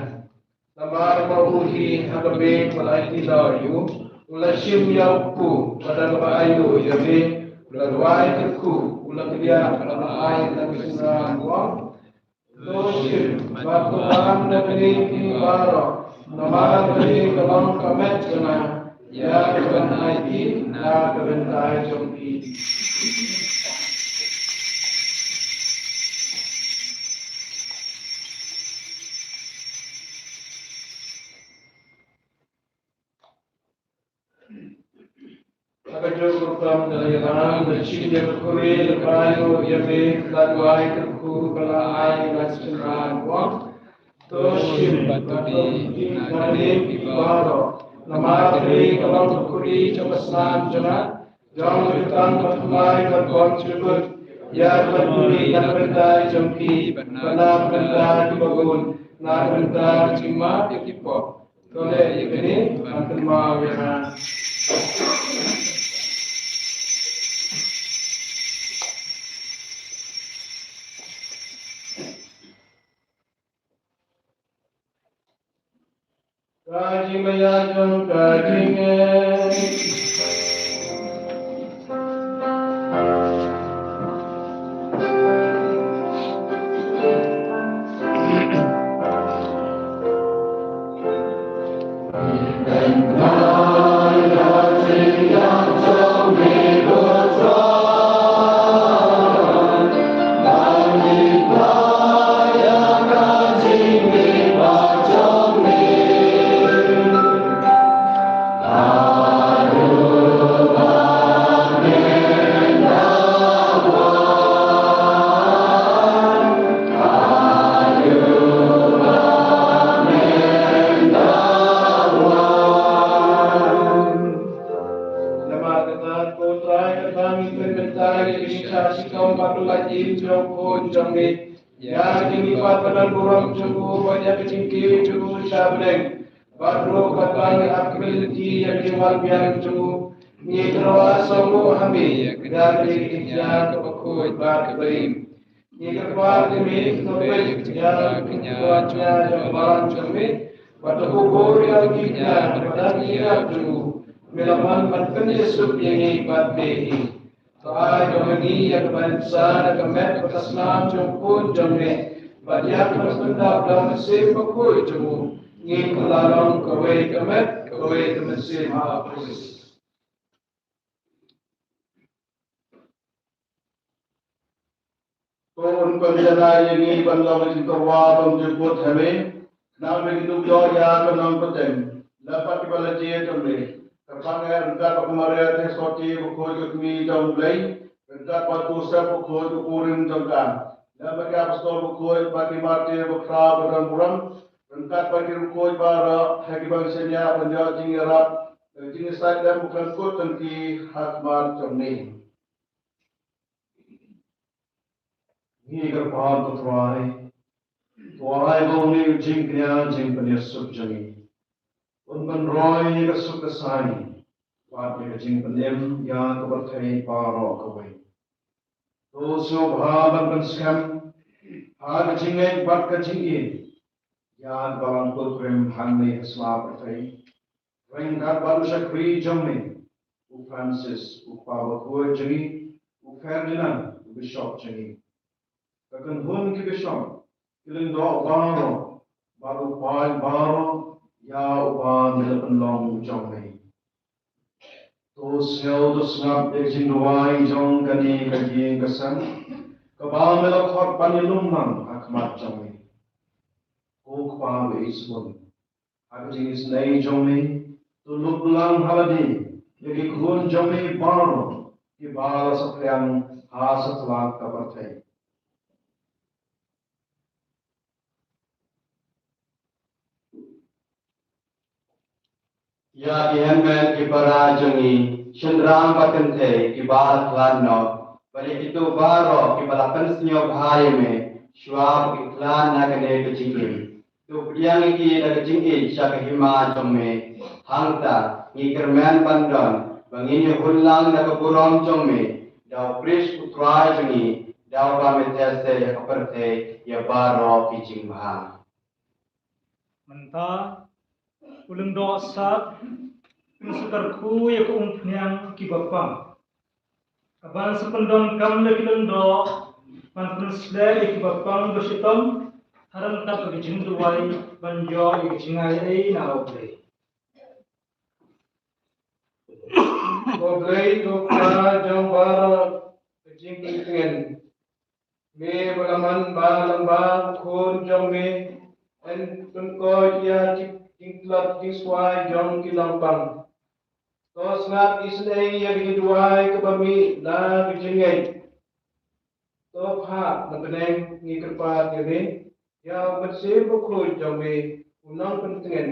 Namar ba u hi ha ka bieit u la aiti noh ïa u, u la shim ïa u kpu, bad da kaba aïu ïa me u la duwai kyrkhu, u la kdiah bad u la ai ïa ka synran u ong: To shim bad to bam na kane phi baroh, namar kane ka long ka met jong nga, ïa kaban aiti na ka bynta jong phi. Ha kajuh ka rukom da la ïalam, da la shim ïa ka khuri, da la kyntu ïa me, da la duwai kyrkhu, bad la ai ïa ka synran u ong: To shim bad to bam na kane phi baroh, namar kane ka long ka khuri jong ka snam jong nga, jong ka jutang bathymmai bad bymjukut, ïa kaban pynmih na ka bynta jong phi bad na ka bynta kiba bun, na ka bynta ka jingmap ïa ki pop. To leh ïa kane ban kynmaw ïa nga. Ka jingmaïa jong ka jingngeit. Namar kata, ko Trai, kata ngi pynmynta ïa ka jingshah shitom bad ka lait im jong u Khun jong me. Ïa kine pat ba don burom jong u, bad ïa ka jingkiew jong u sha bneng, bad ruh katba ngi ap kyrpad ïa ka jingwan biang jong u, ngi kyrpad sngewbha ha me ïa kane ka jingkiew kaba khuid bad kaba im. Ngi kyrpad ïa me, to peit ïa ka jingkiew jong u Balang jong me, bad to kubur ïa ka jingkiew kaba dang ïa jong u. Me la mon ban pynïasuk ïa ngi bad me hi. To ai ba ngi ïa kaban sa da ka met bad ka snam jong u Khun jong me, bad ïa kaban pyndap da u Mynsiem Bakhuid jong u, ngin kylla long kawei ka met, kawei ka mynsiem ha u Khrist. To un pynjanai ïa ngi ban long ka jingtyrwa bymjukut ha me, khnang ba ngin ïoh ïa ka nongpyntip lem bad kiba la jied jong me. Kyrpad ïa ngi ryngkat bad ka Maria Theisotti bakhuid ka kmie jong U Blei, ryngkat bad u Joseph bakhuid u kurim jong ka, lem bad ki apostol bakhuid bad ki martir bakhraw ba don burom, ryngkat bad ki riewkhuid baroh ha kiba ngi shaniah ban ïoh jingïarap, jingïasaid lem bad ban kut lynti ha khmat jong me. Ngi kyrpad, ko Trai, to ai ba une u jingkñia jingpynïasuk jong ngi un pynroi ïa ka suk ka saiñ bad ïa ka jingpynim ïa ka pyrthei baroh kawei. To sngewbha ban pynskhem ha ka jingngeit bad ka jingïeit ïa ka Balang Pilgrim hangne ha sla pyrthei, ryngkat bad u shakri jong me u Francis, u Kpa Bakhuid jong ngi, u Ferdinand, u bishop jong ngi. Ka kynhun ki bishop, ki lyngdoh baroh, bad u paid baroh, ïa uba me la pynlong jong me. To sngew to sngap ïa ka jingduwai jong kane ka ïing ka sem, kaba me la khot ban ïalum lang ha khmat jong me. Ko Kpa ba isynei, ha ka jingisynei jong me, to luk lang ha lade ïa ki khun jong me baroh kiba la saphriang ha satlak ka pyrthei. Ïa ki hynmen ki para jong ngi, shynrang bad kynthei kiba la khlad noh, bad ïa kito baroh kiba la pynsngewbha ïa me, shuwa ba ki khlad na kane ka jingim. To pdiang ïa ki da ka jingïeit sha ka hima jong me. Hangta ngi kyrmen ban don ba ngin ïahun lang da ka burom jong me, da u Khrist u Trai jong ngi, da uba me teh seh ïa ka pyrthei ïa baroh ki jingbha. Mynta u lyngdoh sat, pynshah kyrkhu ïa ka umphniang kiba pang. Kaban sa pyndonkam da ki lyngdoh ban pynsleh ïa kiba pang ba shitom, ha ryngkat ka jingduwai ban ïoh ïa ka jingai ei na U Blei. Ko Blei, ko Kpa jong baroh ka jingpyntngen. Me ba la man ba lyngba u Khun jong me, yn pynkoit ïa ki jingtlot jingswai jong ki nongpang. To sngap isynei ïa ka jingduwai kaba mih na ka jingngeit. To phah na bneng, ngi kyrpad ïa me, ïa u Mynsiem Bakhuid jong me, u nongpyntngen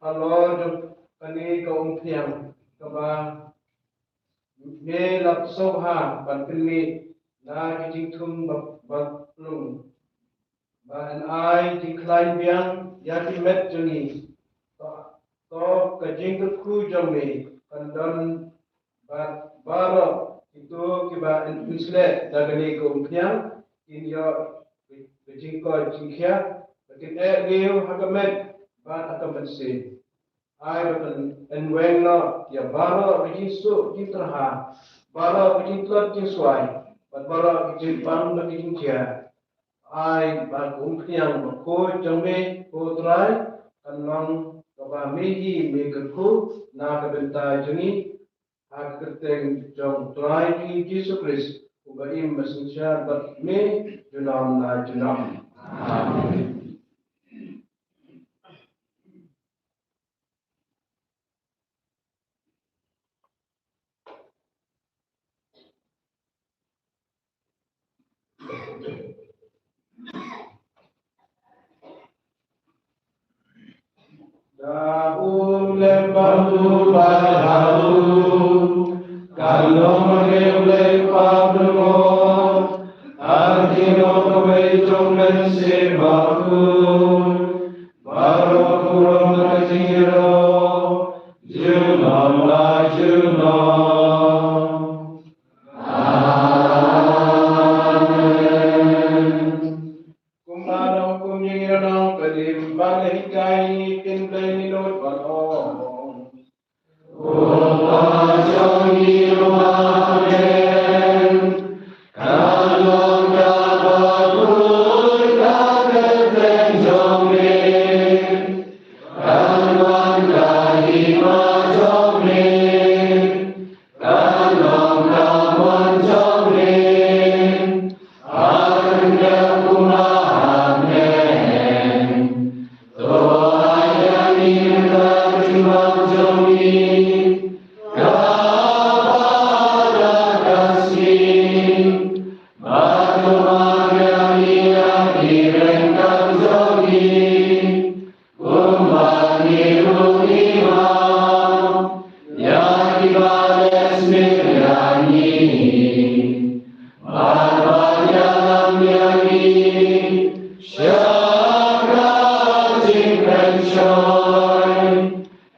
halor jong kane ka umphniang kaba me la sngewbha ban pynmih na ki jingthung ba, ba plung, ba yn ai jingkhlaiñ biang ïa ki met jong ngi. To, to ka jingkyrkhu jong me kan don bad baroh kito kiba yn pynsleh da kane ka umphniang, kin ïoh ka jingkoit jingkhiah, ba kin eh riew ha ka met bad ha ka mynsiem. Ai ba kan yn weng noh ïa baroh ka jingsuk jingtyrha, baroh ka jingtlot jingswai, bad baroh ka jingpang bad ka jingjia. Ai ba ka umphniang bakhuid jong me, ko Trai, kan long kaba me hi me kyrkhu na ka bynta jong ngi, ha ka kyrteng jong Trai jong ngi Jisu Khrist, uba im bad synshar bad me junom la junom. Amen. Da u lem bad u Blei ha u, kan long ma ngi u Blei Kpa Bakhuid, ha ka kyrteng jong u Mynsiem Bakhuid, baroh ka burom bad ka jingïaroh, junom la junom. Amen. Kumba long kum ïa ngi, ngi long ka dim ba la hikai ïa ngi, kin Blei ngin nud ban ong. Ko Kpa jong ngi, amen. Kan long kaba khuid ka kyrteng jong me. Kan long ka hima jong me. Kan long ka mon jong me, ha ryngkat kumba ha bneng. To ai ïa ngi mynta ka jingbam jong ngi, kaba ha ka sngi. Bad to map ïa ngi ïa ki ryngkat jong ngi, kumba ngi ruh ngi map ïa kiba leh sniew ïa ngi. Bad wat ïalam ïa ngi sha ka jingpynshoi,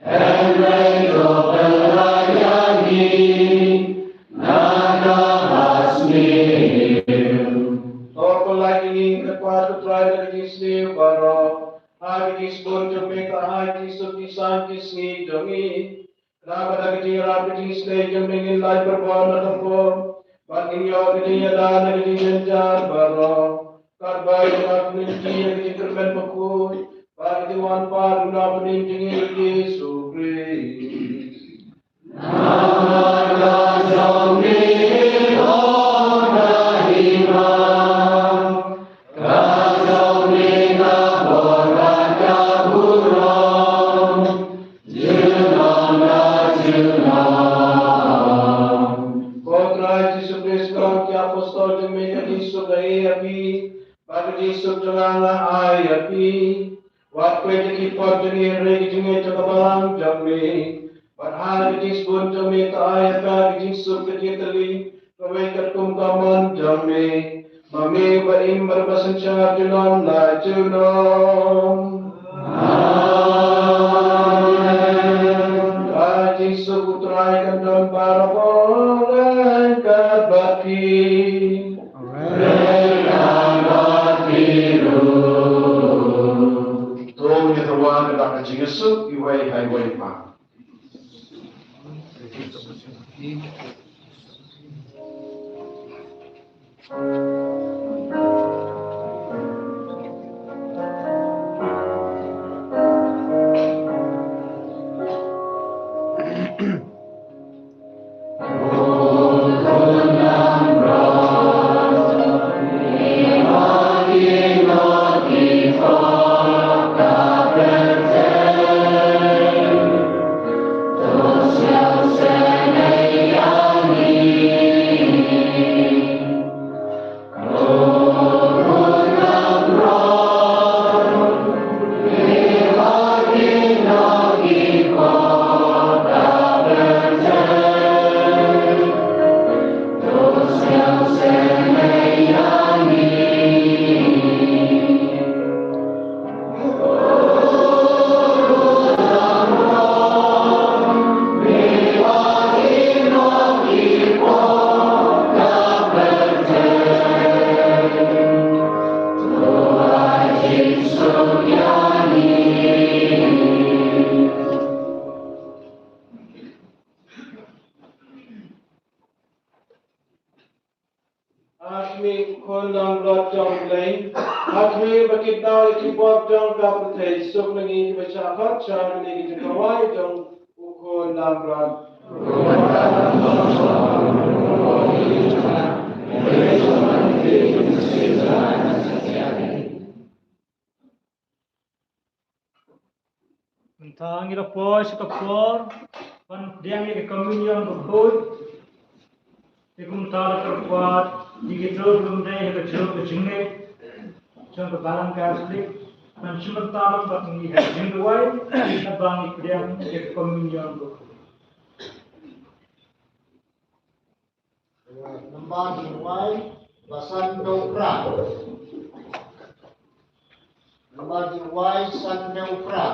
hynrei to pynlait ïa ngi na kaba sniew. To pynlait ïa ngi, ko Kpa, ko Trai, na ka jingsniew baroh. Ha ka jingsbun jong me, ka ai jingsuk jingsaiñ ki sngi jong ngi. Khnang ba da ka jingïarap ka jingïasyllok jong me ngin lait barabor na ka por. Bad ngin ïoh ka jingïada na ka jingjynjar baroh, katba ngin ïoh ka jingkyrmen bakhuid bad ka jingwan pat u Nongpynim jong ngi U Jisu Khrist. Ko Trai Jisu Khrist, ko Trai ki apostol jong me, ka jingsuk nga ai ïa phi, bad ka jingsuk jong nga nga ai ïa phi. Wat peit ïa ki pop jong ngi hynrei ka jingngeit jong ka balang jong me. Bad ha ka jingsbun jong me to ai ïa phi ka jingsuk ka jingtylli kawei katkum ka mon jong me. Ma me ba im bad ba synshar junom la junom. Amen. Ka jingsuk U Trai kan don baroh ryngkat bad phi. Amen. To ngin ïa wan da ka jingsuk iwei ha iwei pat. Ha khmih, ko Khun langbrot jong U Blei. Ha khmih, ba kin kdew ïa ki pop jong ka pyrthei. Suk na ngi kiba shah khot sha kane ka jingkawei jong U Khun langbrot. Mynta ngi la poi sha ka por ban pdiang ïa ka communion bakhuid. Te kumta la pyrkhat ïa kito kiba ym dei ha ka jong ka jingngeit jong ka Balang Katholik ban shu mynta lang bad ngi ha ka jingduwai, haba ngi pdiang ïa ka communion bakhuid. Nambar jingduwai ba san hynñiew phra. Nambar jingduwai san hynñiew phra.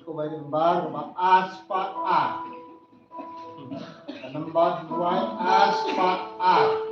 Ko bai number ba as pa a. Number dua as pa a.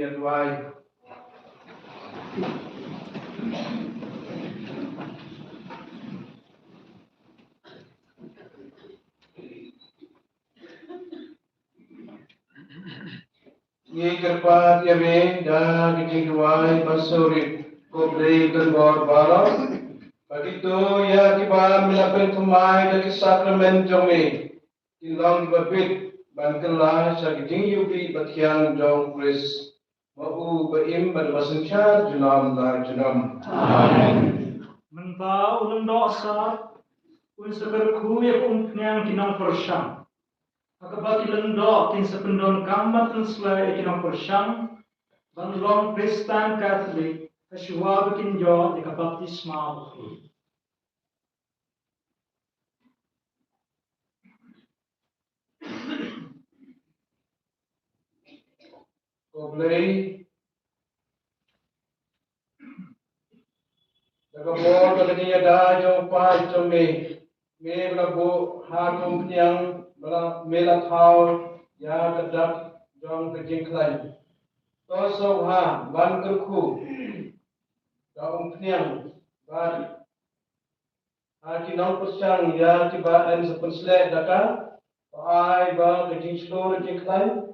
Ïa duwai. Ngi kyrpad ïa me da ka jingduwai ban sngewrit, ko Blei ka bor baroh. Ba kito ïa kiba me la pynthymmai da ki sakramen jong me kin long kiba bit ban kylla sha ka jingïohi ba thiang jong Khrist, ma u ba im bad ba synshar junom la junom. Amen. Mynta u Lyngdoh Sap un sa kyrkhu ïa ka umphniang ki nongpyrshang. Ha kaba ki lyngdoh kin sa pyndonkam ban pynsleh ïa ki nongpyrshang ban long Khristan Katholik, ha shuwa ba kin ïoh ïa ka baptisma bakhuid. Ko Blei, da ka bor ka jingïada jong u Kpa jong me, me ba la buh ha ka umphniang ba la me la thaw ïa ka dak jong ka jingkhlaiñ. To sngewbha ban kyrkhu ka umphniang bad ha ki nongpyrshang ïa kiba yn sa pynsleh da ka, to ai ba ka jingshlur jingkhlaiñ,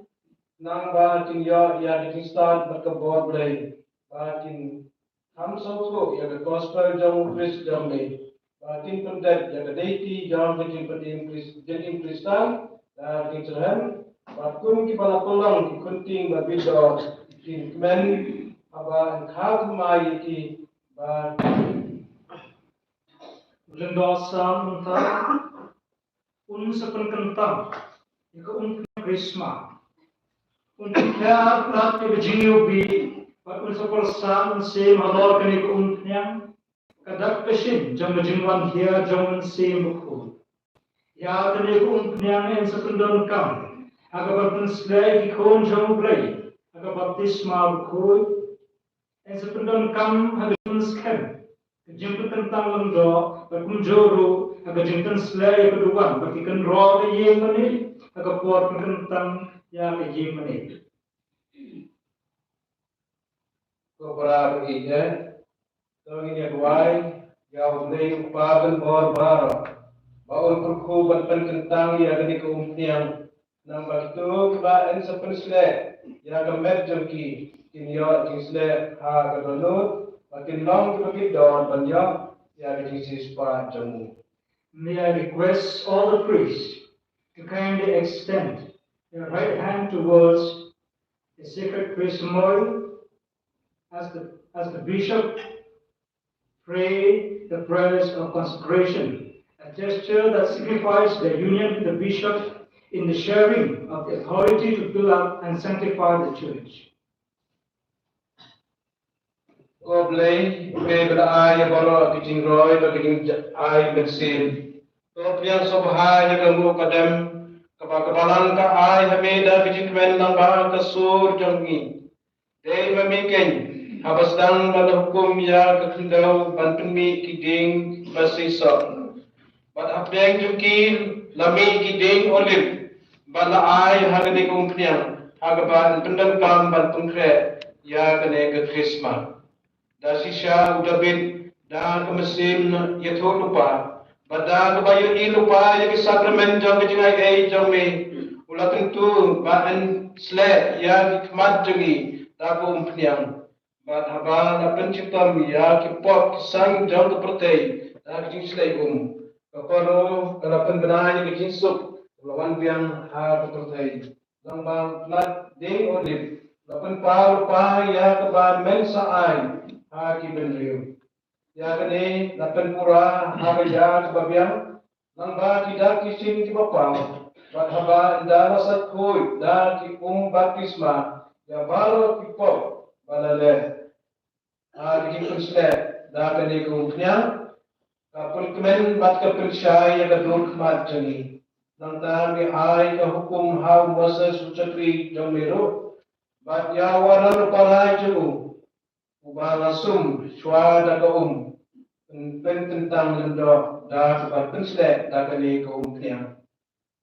nang ba kin ïoh ïa ka jingstad bad ka bor Blei, ba kin kham sngewthuh ïa ka gospel jong u Khrist jong me, ba kin pyndep ïa ka deiti jong ka jingpynim Khrist, jingim Khristan, da ka jingsyrhem, ba kum kiba la pynlong ki khunting ba bit dor, kin kmen, haba yn kha thymmai ïa ki, ba Lyngdoh Sap mynta un sa pynkyntang ïa ka umphniang Khrismas. Un pynkyntang ïa ka jingïohi bad un sa pyrshang mynsiem halor kane ka umphniang, ka dak ka shin jong ka jingwan hiar jong u Mynsiem Bakhuid. Ïa kane ka umphniang yn sa pyndonkam ha ka ban pynsleh ïa ki khun jong u Blei ha ka baptisma bakhuid. Yn sa pyndonkam ha ka jingskhem, ka jingpynkyntang lyngdoh, bad kumjuh ruh ha ka jingpynsleh ïa ka duwan bad ki kynroh ka ïing mane ha ka por pynkyntang ïa ka ïing mane. Ko para ruh ïa, to ngin ïa duwai ïa u Blei u Kpa ka bor baroh, ba un kyrkhu ban pynkyntang ïa kane ka umphniang. Namar kito kiba yn sa pynsleh ïa ka met jong ki, kin ïoh jingsleh ha ka dohnud, ba kin long kiba bit dor ban ïoh ïa ka jingsiewspah jong u. May I request all the priests to kindly extend their right hand towards the sacred Chrism oil as the, as the bishop pray the prayers of consecration, a gesture that signifies their union with the bishop in the sharing of the authority to build up and sanctify the church. Ko Blei, me ba la ai ïa baroh ki jingroi bad ki jingai mynsiem. To pdiang sngewbha ïa ka nguh ka dem kaba ka balang ka ai ha me da ki jingkmen lyngba ka sur jong ngi. Dei ma me keiñ haba sdang ba la hukum ïa ka khyndew ban pynmih ki dieng ba seisoh. Bad hapdeng jong ki la mih ki dieng olib, bad la ai ha kane ka umphniang ha kaba yn pyndonkam ban pynkhreh ïa kane ka Khrismas. Da shisha u Dabid da ka mynsiem ïathuhlypa, bad da kaba ïohi lypa ïa ki sakramen jong ka jingaiei jong me, u la kyntu ba yn sleh ïa ki khmat jong ngi da ka umphniang. Bad haba la pynshitom ïa ki pop ki sang jong ka pyrthei da ka jingshlei um, ka Paro ka la pynbna ïa ka jingsuk kaba la wan biang ha ka pyrthei. Lyngba u tnat dieng olib la pynpaw lypa ïa kaba men sa ai ha ki bynriew. Ïa kane la pynpura ha ka ïa kaba biang lyngba ki dak ki shin kiba paw, bad haba ynda la sait khuid da ki um baptisma ïa baroh ki pop ba la leh. Ha ka jingpynsleh da kane ka umphniang, ka pynkmen bad ka pynshai ïa ka dur khmat jong ngi. Nangta me ai ka hukum ha u Moses u shakri jong me ruh, bad ïa u Aaron u para jong u, uba la sum shuwa da ka um, pyn-, pynkyntang lyngdoh da kaba pynsleh da kane ka umphniang.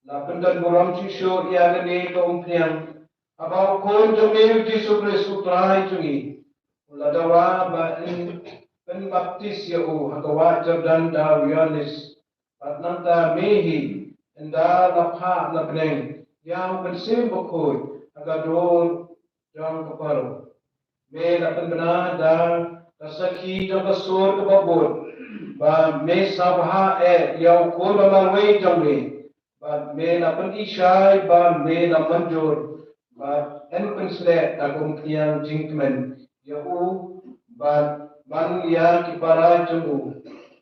La pyndon burom shuh shuh ïa kane ka umphniang Haba u khun jong me u Jisu Khrist u Trai jong ngi u la dawa ba yn pynbaptis ïa u ha ka wah Jordan da u Ïoannis, bad nangta me hi ynda la phah na bneng ïa u Mynsiem Bakhuid ha ka dur jong ka Pharao. Me la pynbna da ka sakhi jong ka sur kaba bud ba me sngewbha eh ïa u khun ba marwei jong me, bad me la pynshai ba me la mynjur, bad yn pynsleh da ka umphniang jingkmen ïa u bad man ïa ki para jong u,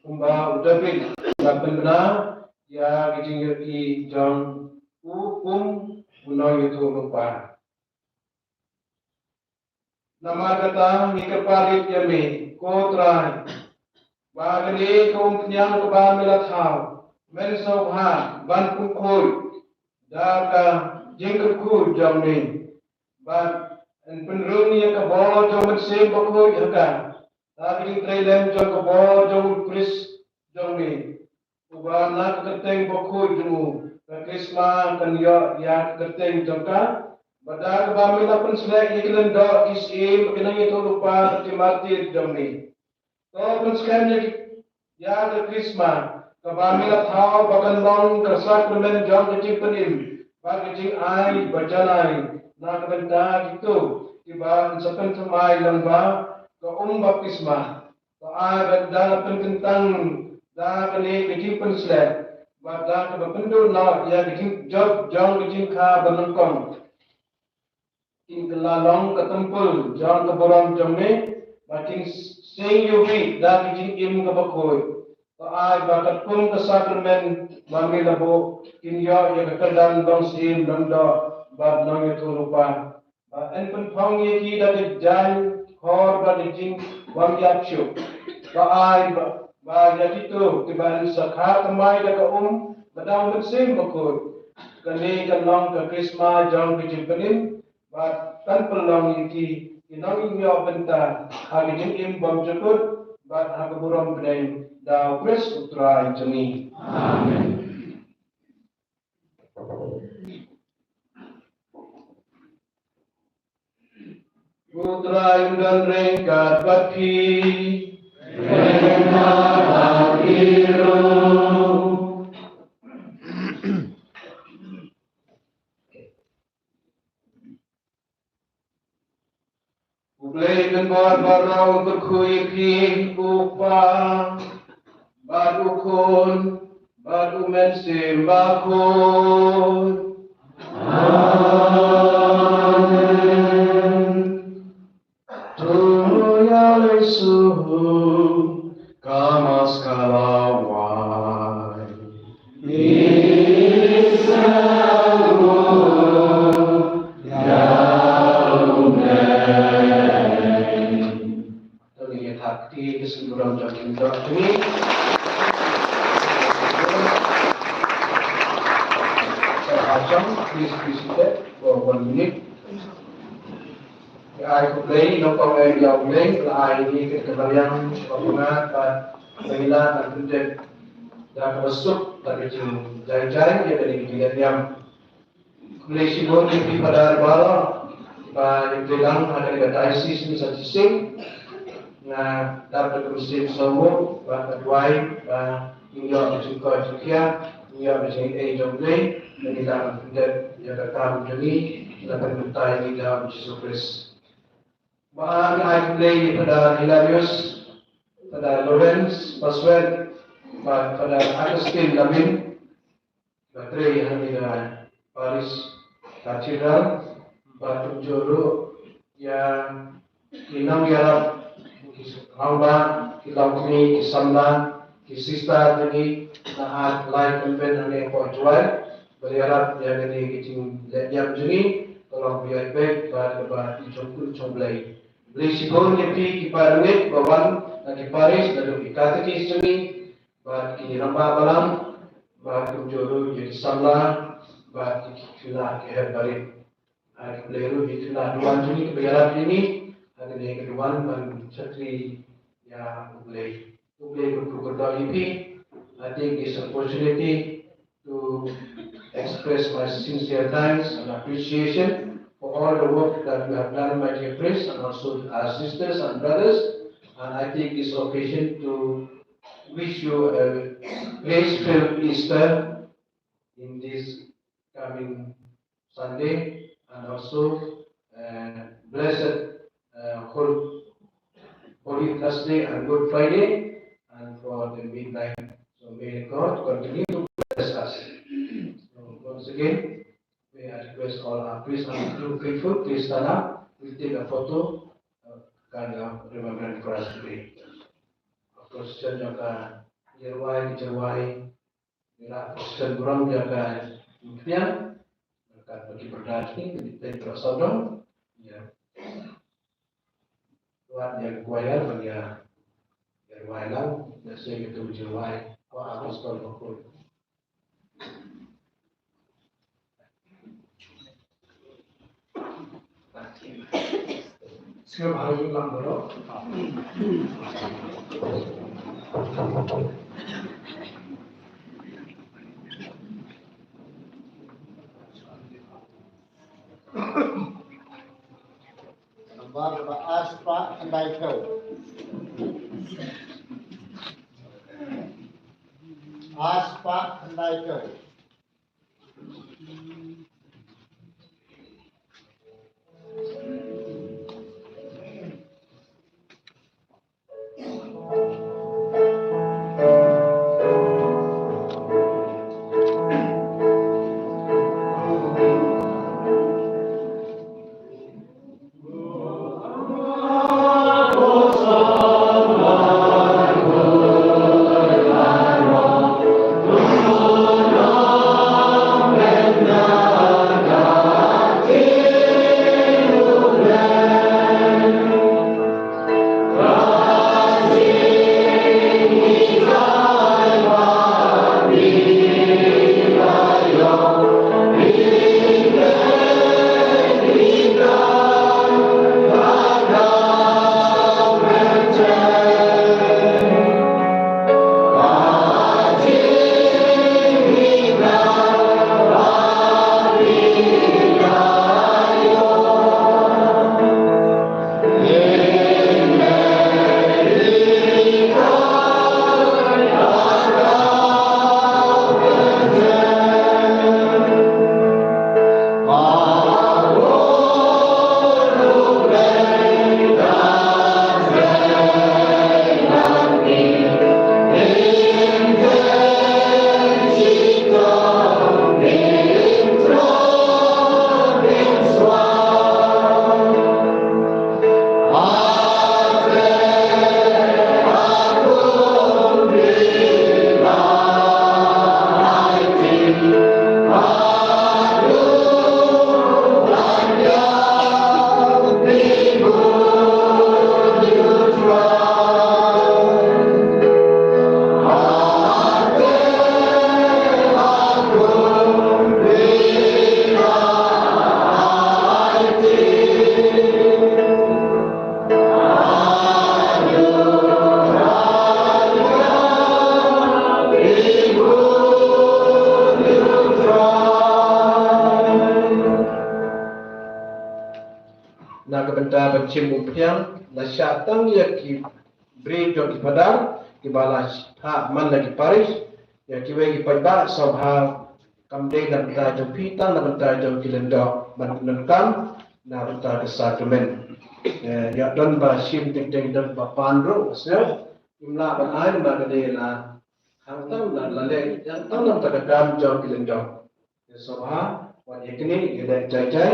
kumba u David la pynbna ïa ka jingïohi jong u kum u nongïathuhlypa. Namar kata ngi kyrpad ïa me, ko Trai, ba kane ka umphniang kaba me la thaw, men sngewbha ban pynkhuid da ka jingkyrkhu jong me, bad yn pynrung ïa ka bor jong u Mynsiem Bakhuid ha ka, da ka jingtrei lem jong ka bor jong u Khrist jong me, uba na ka kyrteng bakhuid jong u ka krisma kan ïoh ïa ka kyrteng jong ka, bad da kaba me la pynsleh ïa ki lyngdoh ki syiem, ki nongïathuhlypa bad ki martir jong me. To pynskhem ïa ki, ïa ka krisma kaba me la thaw ba kan long ka sakramen jong ka jingpynim bad ka jingai ba janai na ka bynta kito kiba yn sa pynthymmai lyngba ka um baptisma. To ai ba da la pynkyntang da kane ka jingpynsleh, bad da kaba pynduh noh ïa ka jingjop jong ka jingkha ba nyngkong, kin kylla long ka templ jong ka burom jong me, bad kin seng ïohi da ka jingim kaba khuid. To ai ba katkum ka sakramen ba me la buh, kin ïoh ïa ka kyrdan long syiem, lyngdoh bad nongïathuhlypa. Ba yn pynphong ïa ki da ka jaiñ khor bad ka jingbym ïap shuh. Ba ai ba, ba ïa kito kiba yn sa kha thymmai da ka um bad da u Mynsiem Bakhuid, kane kan long ka krisma jong ka jingpynim, bad kan pynlong ïa ki ki nongïoh bynta ha ka jingim bymjukut bad ha ka burom bneng, da u Khrist u Trai jong ngi. Amen. U Trai un don ryngkat bad phi. Ryngkat bad phi ruh. U Blei Kynrad baroh un kyrkhu ïa phi, u Kpa bad u Khun bad u Mynsiem Bakhuid. Amen. To ïa leit sha ka Mass ka la wai. Ïa u Blei. To ngin ïa thap kti ka symbol jong ngi. Sir Archon, please be seated for one minute. Ngi ai khublei, nyngkong eh ïa U Blei, la ai ïa ngi kit ka mariang, kaba bha, bad ba ngi lah ban pyndep da kaba suk, da ka jingjai jai, ïa kane ka jingïaid niam. Khublei shibun ïa phi Phadar baroh ba ïa phi lang ha kane ka diocese ni sa shisien. Nga dap da ka mynsiem sngewbha ba nga duwai ba ngin ïoh ka jingkoit jingkhiah, ngin ïoh ka jingaiei jong U Blei, ba ngin lah ban pyndep ïa ka kam jong ngi, la pynbynta ïa ngi da U Jisu Khrist. Ba ngi ai khublei ïa Phadar Hilarius, Phadar Lawrence Paswell, bad Phadar Augustine Lamin, ba trei ha kane ka parish cathedral, bad kumjuh ruh ïa ki nongïarap, ki rangbah, ki longkmie, ki samla, ki sister jong ngi, na ar lai kynpen hangne hapoh Jowai, ba la ïarap ïa kane ka jingleh niam jong ngi, ka long kaba ïaid beit bad kaba i jong U Blei. Khublei shibun ïa phi ki parangeit ba wan na ki parish, naduh ki katekist jong ngi, bad ki rangbah balang, bad kumjuh ruh ïa ki samla, bad ki khynnah ki hep barit. Ai khublei ruh ïa ki khynnah duwan jong ngi kiba ïarap ïa ngi ha kane ka duwan ban shakri ïa U Blei. U Blei un kyrkhu ïa phi. I take this opportunity to express my sincere thanks and appreciation for all the work that you have done, my dear priests, and also our sisters and brothers. And I take this occasion to wish you a graceful Easter in this coming Sunday, and also, uh, blessed, uh, Hol-, Holy Thursday and Good Friday, and for the midnight. So may God continue to bless us. So once again, may I request all our priests and true faithful, please stand up. We'll take a photo, uh, kind of remembrance for us today. Of course, send your, uh, your wife, your wife, ïa la ka sdang burom ïa ka ïingkñia. Ka baki berdar ni ka dei ka sawdong. Ïa. Tuat ïa ka choir ban ïa, ïa rwai lang ïa se ïa tu jingwai ko apostol bakul. Sngap ha ïing lang baroh. Nambar ba ar spah khyndai phew. Ar spah khyndai phew. Na ka bynta ban shim umphniang, la shah tang ïa ki briew jong ki phadar, kiba la shah man la ki parish, ïa kiwei ki paidbah sngewbha kam dei na bynta jong phi tang, na bynta jong ki lyngdoh ban pyndonkam, na bynta ka sakramen. Eh, ïa don ba shim teng teng, don ba pan ruh, sngewbha. Ym lah ban ai, ba ka dei la hangtang la, la leh hangtang na bynta ka kam jong ki lyngdoh. Ïa sngewbha, wat ïa kine, ïa leh jai jai.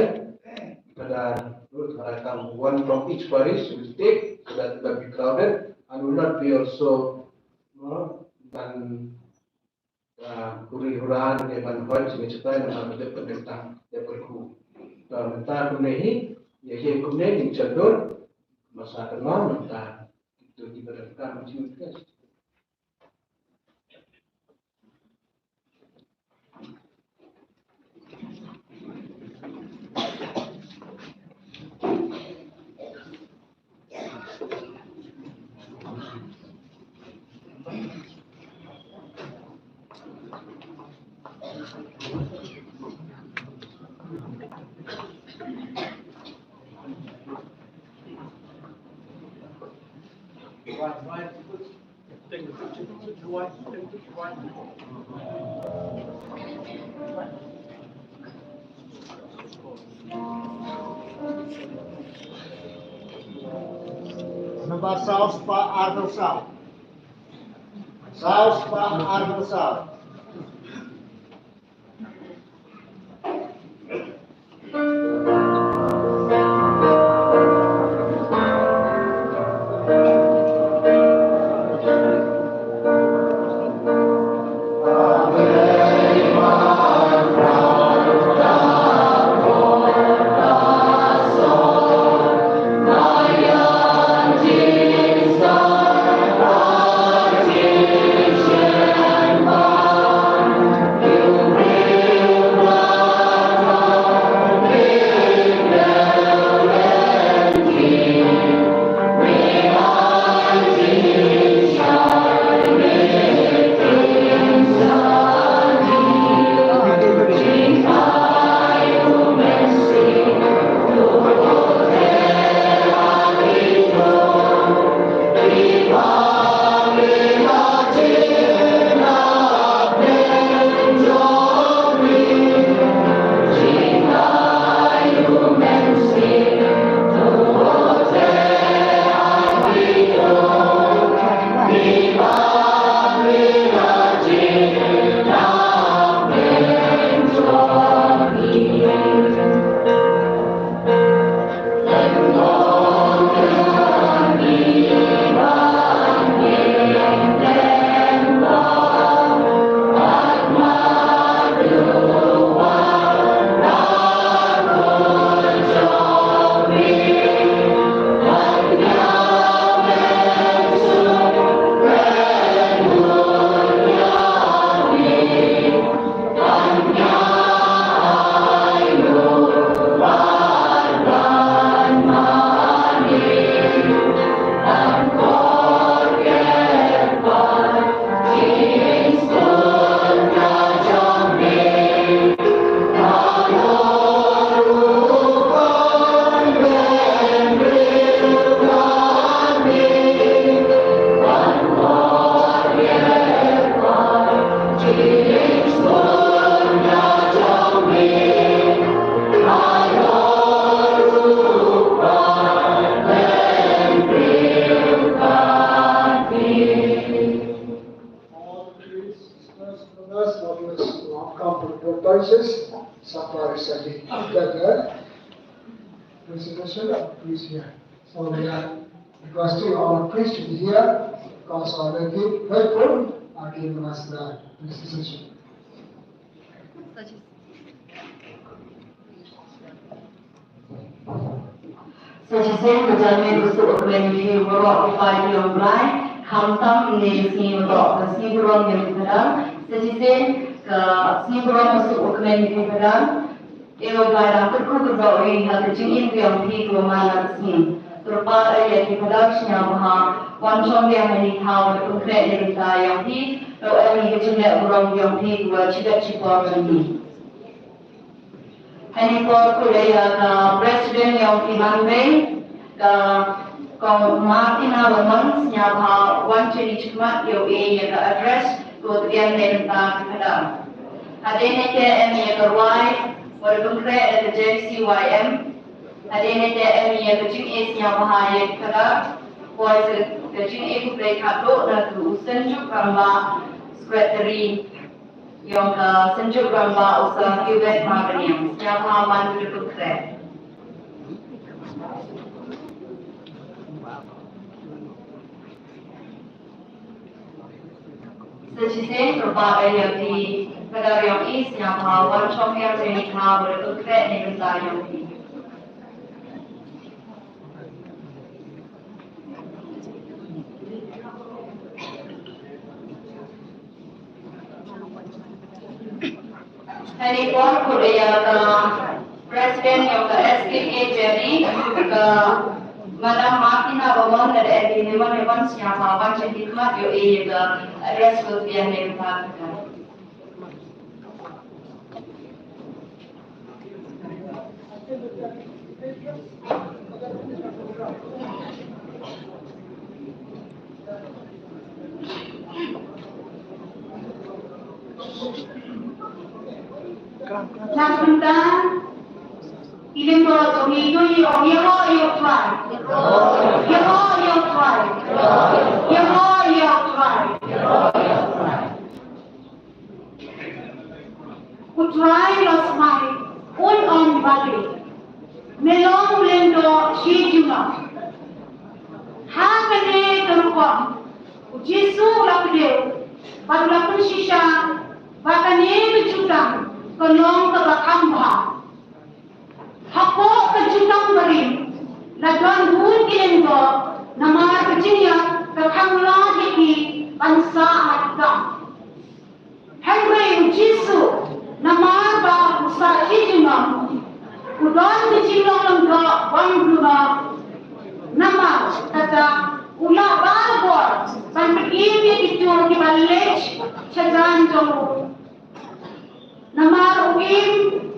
Pada ruh, pada tang one from each parish will take, so that it will be crowded and will not be also, no, ban, ah, huri hura ne ban hoi sini cetai na ban dep pendek tang, dep perku. Ta mynta kumne hi, ïa hi kumne ni chadur, masa kena mynta. Itu di badan kami juga. Nambar saw spah arphew saw. Saw spah arphew saw. All the priests, sisters, brothers, all those who have come for the praises, supper is at the, at the presentation of priests here. So we are requesting our priests to be here because our very grateful are giving us the presentation. Sa shisien ka jingmut u suk u kmen ïa phi baroh ki paid ki long Blai, khamtam ïa ka sngi baroh ka sngi burom ïa phi Phadar. Sa shisien ka sngi burom u suk u kmen ïa phi Phadar. Ïa u Blai da kyrkhu kyrdoh ïa ka jingim ka jong phi kaba man la ka sngi. Kyrpad ïa phi Phadar sngewbha wan shong biang ha kane ka thaw da pynkhreh ïa ka bynta jong phi. Ruh ïa ka jingleh burom jong phi kaba shibit shipor jong phi. Hangne por khublei ïa ka President jong ki Manbei, ka Kong Martina Lamont, sngewbha wan sha khmat ïa u ai ïa ka address, ka u tbian ne bynta ki Phadar. Hadien nangta em ïa ka rwai, wat la pynkhreh da ka J C Y M. Hadien nangta em ïa ka jingïasngewbha ïa ki Phadar. Poi sa ka jingïakhublei khatduh na ka u Synjuk Rangbah Secretary. Ïong ka Synjuk Rangbah u Sir Hubert Marbaniang, sngewbha wan da pynkhreh. Sa shisien kyrpad ïa phi Phadar ïong i, sngewbha wan shong biang ha kane ka thaw da pynkhreh ne bynta ïong i. Hangne por khublei ïa ka President ïong ka S K K J D, ka Madam Martina Bamon, da M P Limon Limon, sngewbha wan sha khmat ïa u ai ïa ka address ka u tbian ne bynta ki Phadar. Na ka bynta ki lyngdoh jong ngi, to ngi ong ïaroh ïa U Trai. Ïaroh ïa U Trai. Ïaroh ïa U Trai. U Trai u la smai, un ong, balei me long u lyngdoh shi junom? Ha kane ka rukom U Jisu u la kdew bad u la pynshisha ba kane ka jutang ka long kaba kham bha. Hapoh ka jutang barim la don bun ki lyngdoh, namar ka jingïap ka khang lad ïa ki ban sah ha ki kam. Hynrei U Jisu, namar ba u sah shi junom, u don ka jinglong lyngdoh bym duh. Namar kata u lah barabor ban pynim ïa kito kiba leit shajan jong u. Namar u im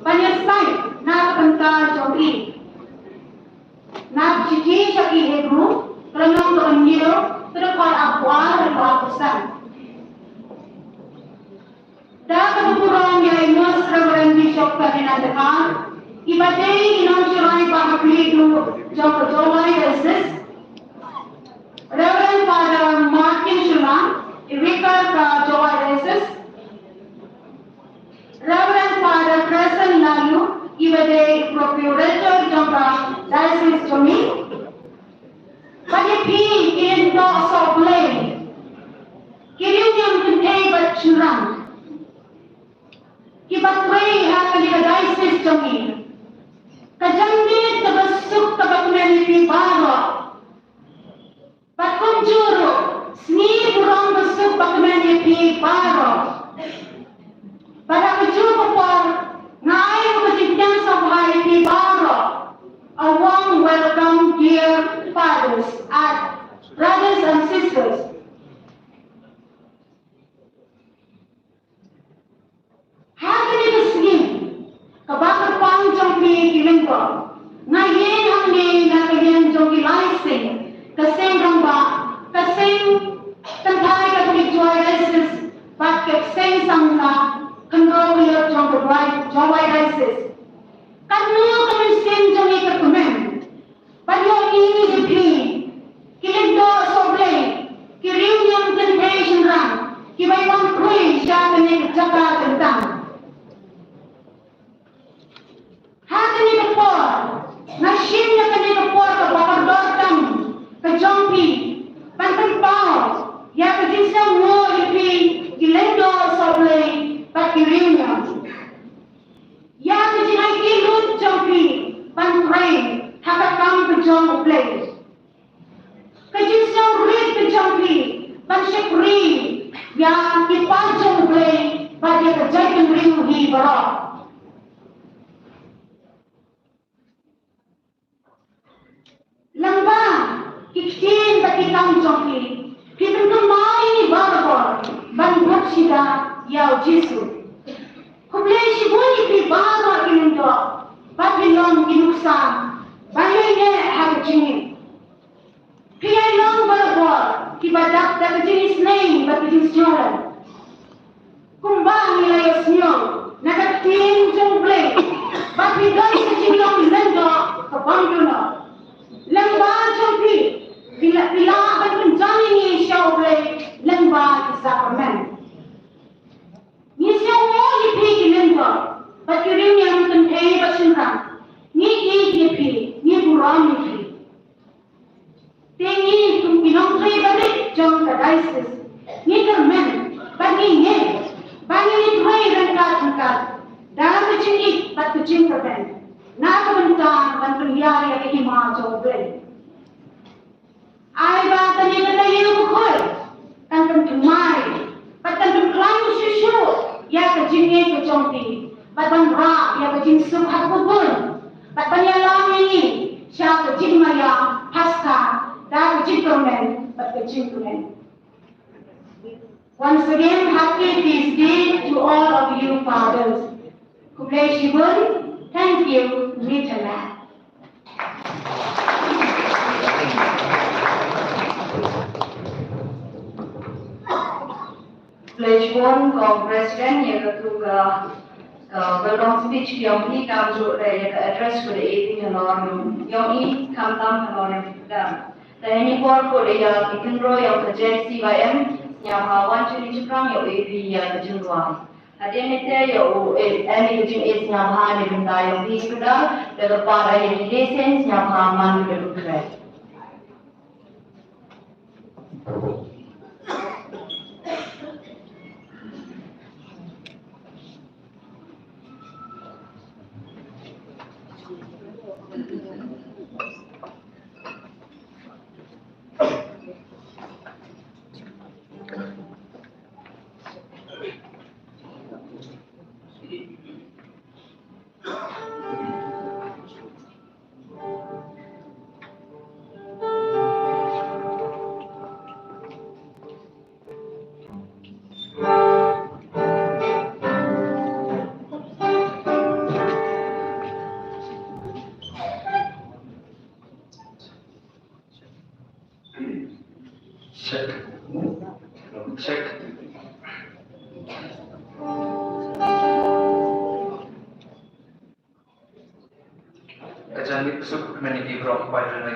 ban ïasaid na ka bynta jong ki. Na ka shithi sha ki Hebru, ka lynnong kaba hynñiew, ka dkhot arphew ar haduh arphew san. Da kaba burom ïa i Most Reverend Bishop Ferdinand Dkhar, iba dei i nongshakri ba ha khlieh duh jong ka Jowai Diocese, Reverend Father Martin Shylla, i Vicar ka Jowai Diocese, Reverend Father Crescent Laloo, iba dei Procurator jong ka Diocese jong ngi. Bad ïa phi ki lyngdoh sohblei, ki riewniam kynthei bad shynrang kiba trei ha kane ka Diocese jong ngi. Ka janmiet kaba suk kaba kmen ïa phi baroh. Bad kumjuh ruh, sngi burom ba suk ba kmen ïa phi baroh. Bad ha kajuh ka por, nga ai ruh ka jingpdiang sngewbha ïa phi baroh. A warm welcome, dear fathers and brothers and sisters. Ha kane ka sngi kaba kyrpang jong phi ki lyngdoh, nga ïeng hangne na ka liang jong ki lai seng, ka seng rangbah, ka seng kynthai Katholik Jowai Diocese bad ka seng samla khynraw khyndiat jong ka Jowai, Jowai Diocese. Katno ka mynsiem jong ngi ka kmen ban ïohi ïa phi ki lyngdoh sohblei, ki riewniam kynthei shynrang kiba wan poi sha kane ka jaka kyntang. Ha kane ka por, nga shim ïa kane ka por kaba kordor tam ka jong phi ban pynpaw ïa ka jingsngewnguh ïa phi ki lyngdoh sohblei bad ki riewniam. Ïa ka jingaiti lut jong phi ban trei ha ka kam ka jong U Blei. Ka jingsngewrit ka jong phi ban shakri ïa ki paid jong U Blei bad ïa ka jaitbynriew hi baroh. Lyngba ki ktien bad ki kam jong phi, phi pynkynmaw ïa ngi barabor ban bud sida ïa U Jisu. Khublei shibun ïa phi baroh ki lyngdoh ba phi long ki nuksa ba ïohi ha ka jingim. Phi ïai long barabor kiba dap da ka jingisynei bad ka jingsngewlem. Kumba ngi la ïohsngew na ka ktien jong U Blei ba phi don ka jinglong lyngdoh ka bym duh noh. Lyngba jong phi, phi lah, phi lah ban pynjan ïa ngi sha U Blei lyngba ki sakramen. Ngi sngewnguh ïa phi ki lyngdoh bad ki riewniam kynthei bad shynrang. Ngi ïeit ïa phi, ngi burom ïa phi. Te ngi kum ki nongtrei ba rit jong ka diocese, ngi kyrmen bad ngi ngeit ba ngin ïa trei ryngkat ryngkat da ka jingïeit bad ka jingkyrmen na ka bynta ban pynhiar ïa ka hima jong U Blei. Ai ba kane ka taïew bakhuid kan pynthymmai bad kan pynkhlaiñ shuh shuh ïa ka jingngeit ka jong phi bad ban rah ïa ka jingsuk ha kaba bun bad ban ïalam ïa ngi sha ka jingmaïa Paskha da ka jingkyrmen bad ka jingkmen. Once again, happy feast day to all of you fathers. Khublei shibun, thank you, Mitala. Khublei shibun, Kong President, ïa katu ka Ka welcome speech yong i kam ju da ya ka address ko da e ti halor yong i kam tam halor yong i kam. Da ya ni por ko da ya ki kynro yong ka J C Y M ya ha wan chini chukrang yong i ti ya ka jingwa. Hadien ni te ya u e ni ka jing e snya ha ni bynta yong i ko da da ka pa da ya ni de sen snya ha man da ka kre. Check. Check. Ka jan ni suk meni ki brok pai rene.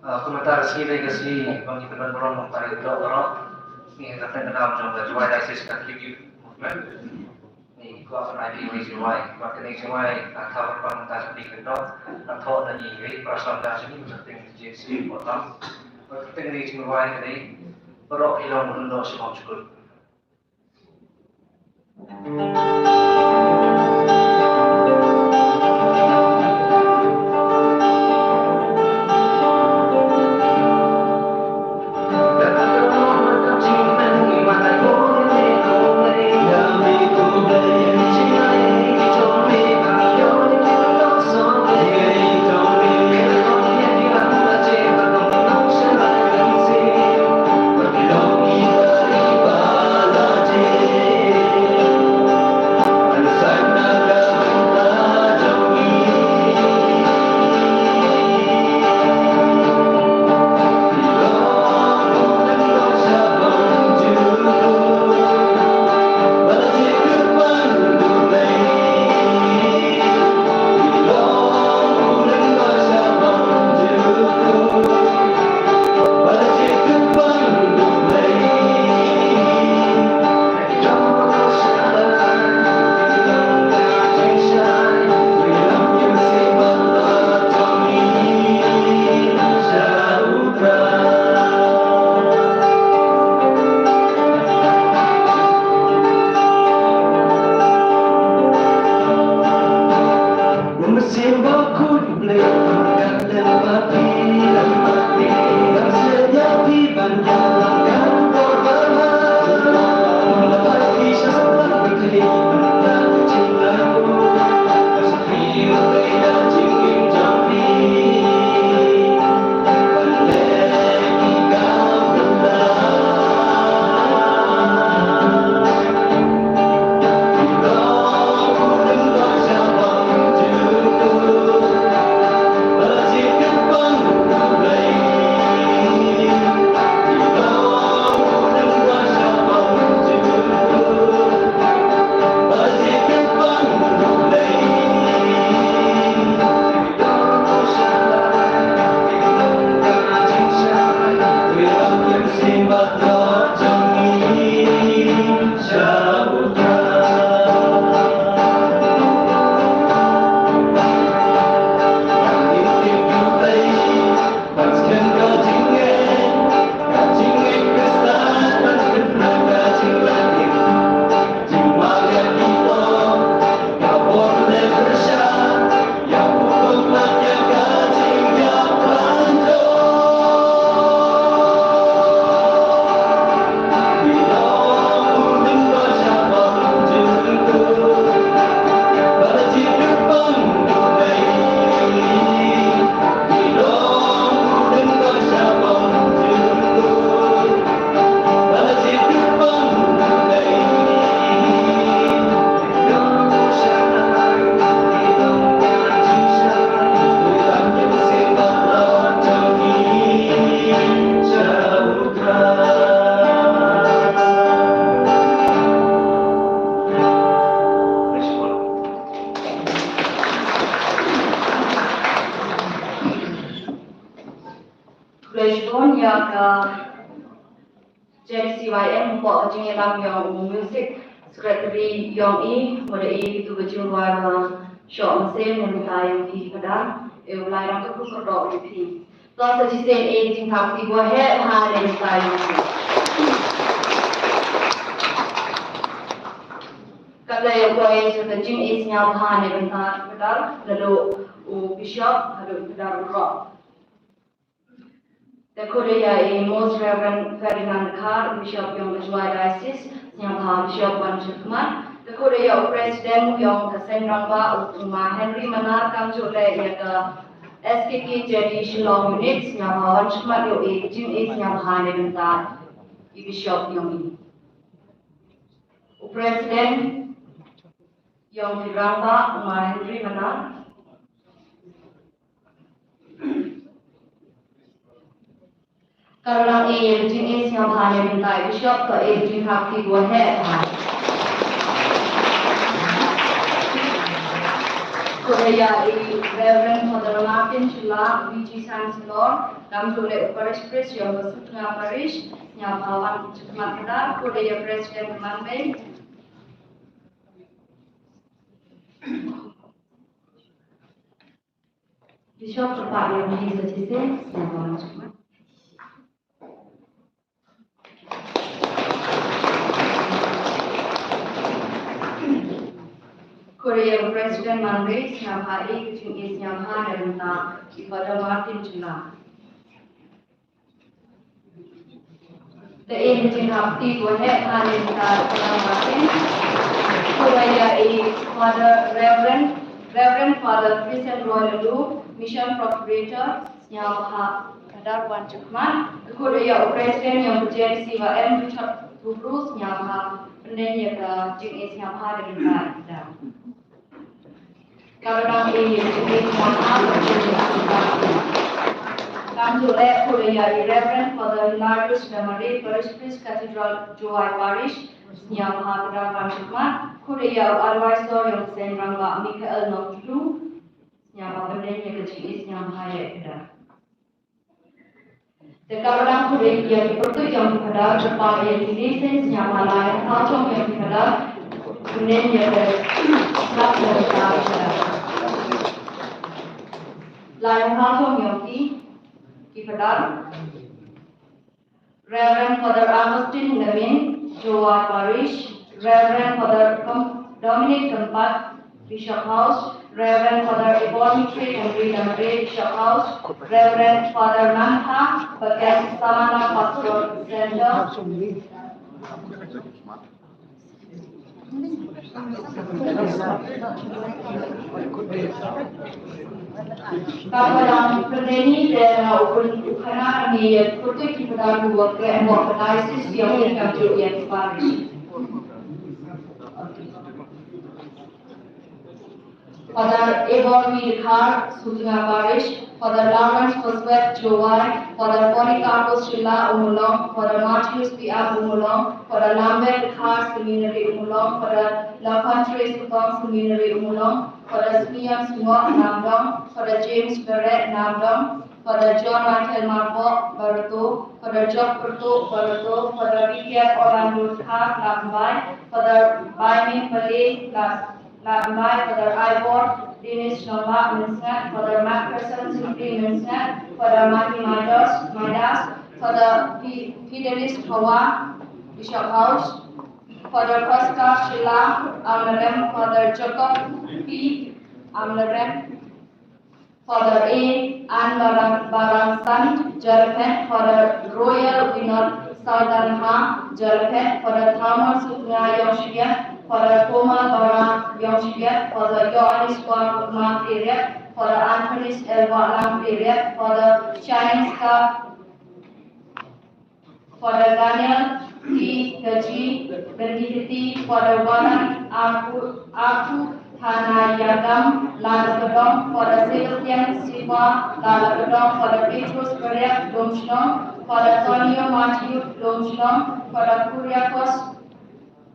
Kumata ka sngi dei ka sngi ba ngi pynban burom nongtai dok dok. Ngi ka teng ka dam jong ka Jowai Diocese Catholic Youth Movement. Ngi kwah ban ai phi wei jingwai, bad kane ka jingwai ka thaw ban pang mynta ka dei ka dok, ka thoh na ngi wei, para samla jong ngi, mynta teng J C Bottom. Bad kane ka jingwai ka dei, baroh ki long ba don dok sha bam jukut. Ka J C Y M, hapoh ka jingïalam yong u Music Secretary yong i, mut i tu ka jingrwai ba shoh mynsiem na ka bynta yong phi, ka dang, e u Blai dang ka kyrdoh ïa phi. To sa shisien e jingthap kti ba heh ha na ka bynta yong phi. Kata ïa u poi sha ka jingisñiawbha na ka bynta ka dang, naduh u Bishop haduh ka dang u rok. Te khublei ïa i Most Reverend Ferdinand Dkhar, Bishop yong ka Jowai Diocese, sñiawbha Bishop wan shakhmat. Te khublei ïa u President yong ka Seng Rangbah, u Tuma Henry Manar, kamjooh leh ïa ka S K K J D Shillong Unit, sñiawbha wan shakhmat ïa u, i ka jingisñiawbha na ka bynta i Bishop yong i. U President yong ki Rangbah, u Ma Henry Manar. Ka ruh nang e ka jingisñiawbha na ka bynta i Bishop, to e ka jingthap kti ba heh ha. Khublei ïa i Reverend Father Martin Shylla, V G Chancellor, kamjooh leh u Parish Priest yong ka Sutnga Parish, sñiawbha wan shakhmat ka dang, khublei ïa President Manbei. Bishop, kyrpad ïa phi sa shisien, sñiawbha wan shakhmat. Khublei ïa u President Manbei, sñiawbha e ka jingisñiawbha na ka bynta i Father Martin Shylla. Te e ka jingthap kti ba heh ha na ka bynta Father Martin. Khublei ïa i Father Reverend, Reverend Father Christian Roy Laloo, Mission Procurator, sñiawbha ka dang wan shakhmat. Khublei ïa u President yong ka J C Y M, Richard Kubru, sñiawbha pyndem ïa ka jingisñiawbha na ka bynta i dang. Ka ruh nang e ka jingisñiawbha. Kamjooh leh khublei ïa i Reverend Father Hilarius Damari, Parish Priest, Cathedral Jowai Parish, sñiawbha ka dang wan shakhmat. Khublei ïa u Advisor yong ka Seng Rangbah, Michael Nongtlu, sñiawbha pyndem ïa ka jingisñiawbha ïa ka dang. Te ka ruh nang khublei ïa ki pyrtuit yong ki Phadar, kyrpad ïa ki lehse, sñiawbha la ïa ka thaw chong yong ki Phadar, pyndem ïa ka slap ïa ka Phadar. La ïa ka thaw chong yong ki, ki Phadar. Reverend Father Augustine Lemin, Jowai Parish, Reverend Father Dom-, Dominic Kempat, Bishop House, Reverend Father Ebon Mitri Henry Lamre, Bishop House, Reverend Father Mantha Pakai, Samana Pastoral Center. Ka ba dang pyndengi te na u pyn-, u khana ngi ïa pyrtuit ki Phadar ki wa kren wa ka diocese ïa u kamjooh ïa ki parish. Father Ebor Dkhar, Sutnga Parish, Father Lawrence Boswell, Jowai, Father Polycarpus Shylla, Ummulong, Father Martinus P R, Ummulong, Father Lambert Dkhar, Seminary, Ummulong, Father Lakhon Treskutong, Seminary, Ummulong, Father Smiang Sungok, Namdong, Father James Beret, Namdong, Father John Michael Marbok, Barato, Father Job Perto, Barato, Father Richard Orlando Dkhar, Lambai, Father Baiming Pale, La-, Lambai, Father Ivor Dennis Nongbah, Mynsngat, Father Macpherson Simply, Mynsngat, Father Matthew Midas, Midas, Father Fi-, Fidelis Hawa, Bishop House, Father Pascal Shylla, Amlarem, Father Jacob P. Amlarem, Father A. Anne Barang-, Barangsan, Jalphet, Father Royal Winod Saldanha, Jalphet, Father Thamon Sutnga Yongshibet, Father Komal Barang Yongshibet, Father Yohanis Kwang Kutma Periat, Father Antonis Elwa Lang Periat, Father Shining Star Father Daniel T. Gaji, Bendihiti, Father Warren Aku, Aku Thanayagam, Lalakedong, Father Sebastian Siwa, Lalakedong, Father Petrus Beriak, Domshnong, Father Tonio Matthew, Domshnong, Father Kuriakos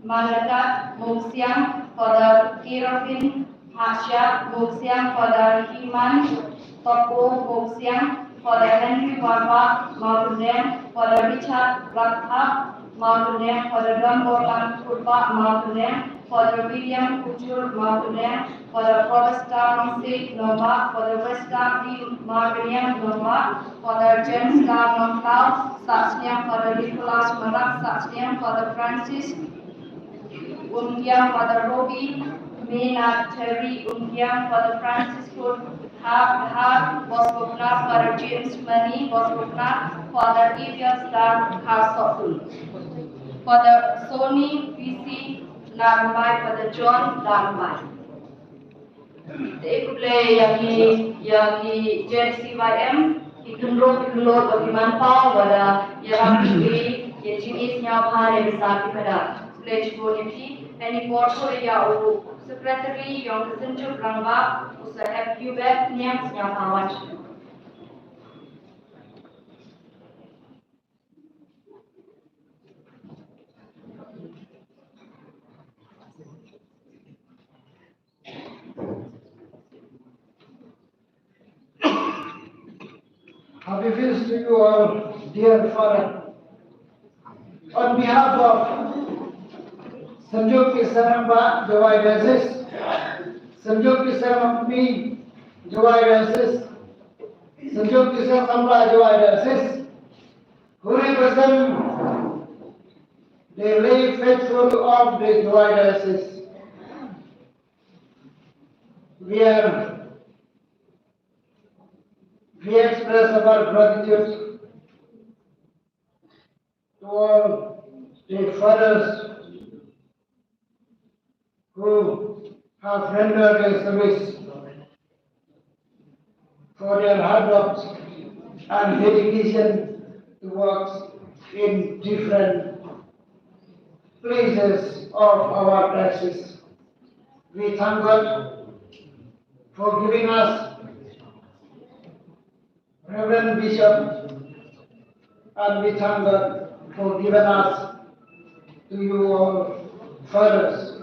Malakat, Muksiang, Father Kirafin Hasha, Muksiang, Father Himan Topo, Muksiang, Father Henry Warbah, Mawkynreang, Father Richard Rapthap, Mawkynreang, Father Donborlang Kurbah, Mawkynreang, Father William Kujur, Mawkynreang, Father Protesta Mangsit, Nongbah, Father Westa D. Mawkynreang, Nongbah, Father James K. Mangkau, Sahsniang, Father Nicholas Marak, Sahsniang, Father Francis Umkiang, Father Robbie Maynard, Terry Umkiang, Father Francisco Hart, Hart, Bosco Knapp, Father James Mani, Bosco Knapp, Father Abiel Star, Hart Sokun, Father Sony B C Lambai, Father John Lambai. Te khublei ïa ki, ïa ki J C Y M, ki khynroo ki khynloo bad ki manpaw, bad ïa ki, ïa jingïeit sngewbha ne bsa ki pada. Khublei shibun ïa phi. Ani por shu ïa u secretary ïong ka synjuk rangbah, u Sir F Q Beth Niang sngewbha wan. Happy Feast to you all, dear Father. On behalf of Synjuk Ki Seng Rangbah Jowai Diocese, Synjuk Ki Seng Rangbah Kmie Jowai Diocese, Synjuk Ki Seng Samla Jowai Diocese, who represent the lay faithful of the Jowai Diocese, we are, we express our gratitude to all the fathers who have rendered their service for their hard work and dedication to works in different places of our diocese. We thank God for giving us Reverend Bishop, and we thank God for giving us to you all fathers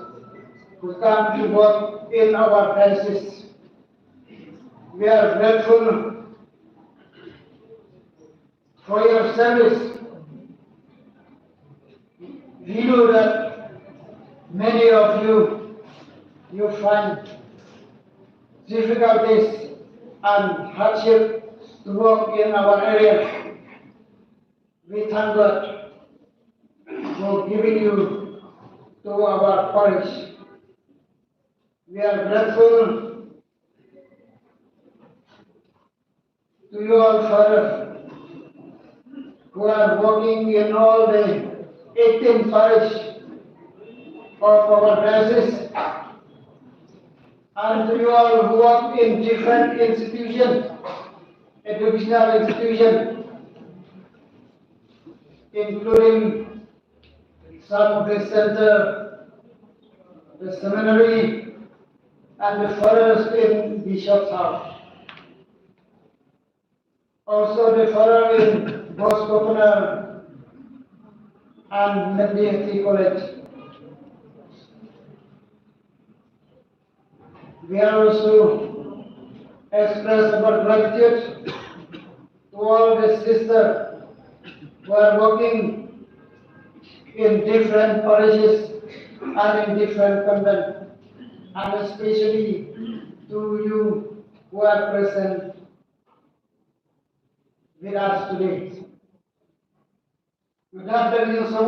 who come to work in our diocese. We are grateful for your service. We know that many of you, you find difficulties and hardship to work in our area. We thank God for giving you to our parish. We are grateful to you all, Father, who are working in all the eighteen parish of our diocese, and to you all who work in different institutions, educational institutions, including some of the center, the seminary, and the fathers in Bishop's House. Also the father in Bosco Knapp and Myndiati College. We are also express our gratitude to all the sisters who are working in different parishes and in different convent, and especially to you who are present with us today. With that, there is a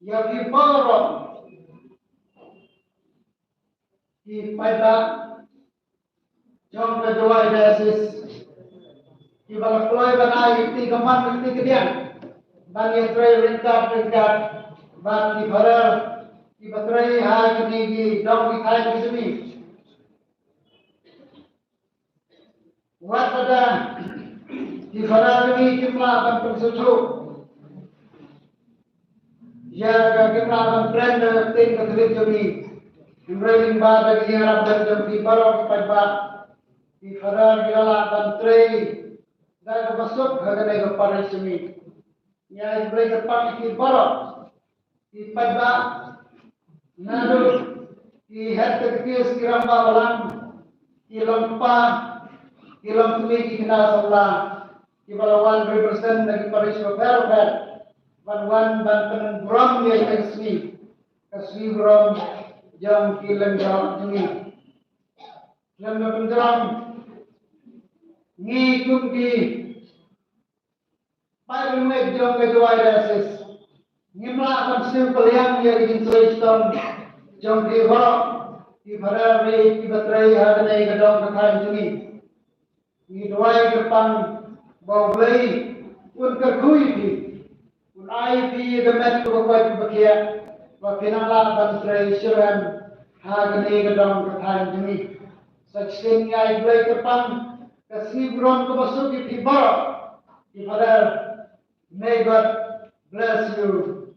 ïa phi baroh ki paidbah jong ka Jowai Diocese, kiba la kloi ban ai kti kamon kti kadiang ban ïatrei ryngkat ryngkat bad ki father kiba trei ha kine ki dong ki thaiñ ki jong ngi. Wat lada ki father jong ngi kim lah ban pynsngewthuh ïa ka, kim lah ban kren da ka ktien ka thylliej jong ngi, hynrei lyngba da ka ïarap jong phi baroh ki paidbah, ki father ki la lah ban trei da kaba suk ha kane ka parish jong ngi. Ngi ai khublei kyrpang ïa phi baroh ki paidbah, naduh ki head catechists, ki rangbah balang, ki ki long kpa, ki long kmie, ki khynnah samla kiba la wan represent na ki parish bapher bapher ban wan ban pynburom ïa ka sngi, ka sngi burom jong ki lyngdoh jong ngi. Lem na pynjrong ngi kum ki Bai Bynriew jong ka Jowai Diocese, ngim lah ban siew pynliang ïa ka jingtrei shitom jong ki baroh ki phadar baieit kiba trei ha kane ka dong ka thaiñ jong ngi. Ngi duwai kyrpang ba U Blei un kyrkhu ïa phi, un ai ïa phi ïa ka met kaba koit kaba khiah ba phin nang lah ban trei shitom ha kane ka dong ka thaiñ jong ngi. Sa shisien ngi ai duwai kyrpang ka sngi burom kaba suk ïa phi baroh ki phadar. May God bless you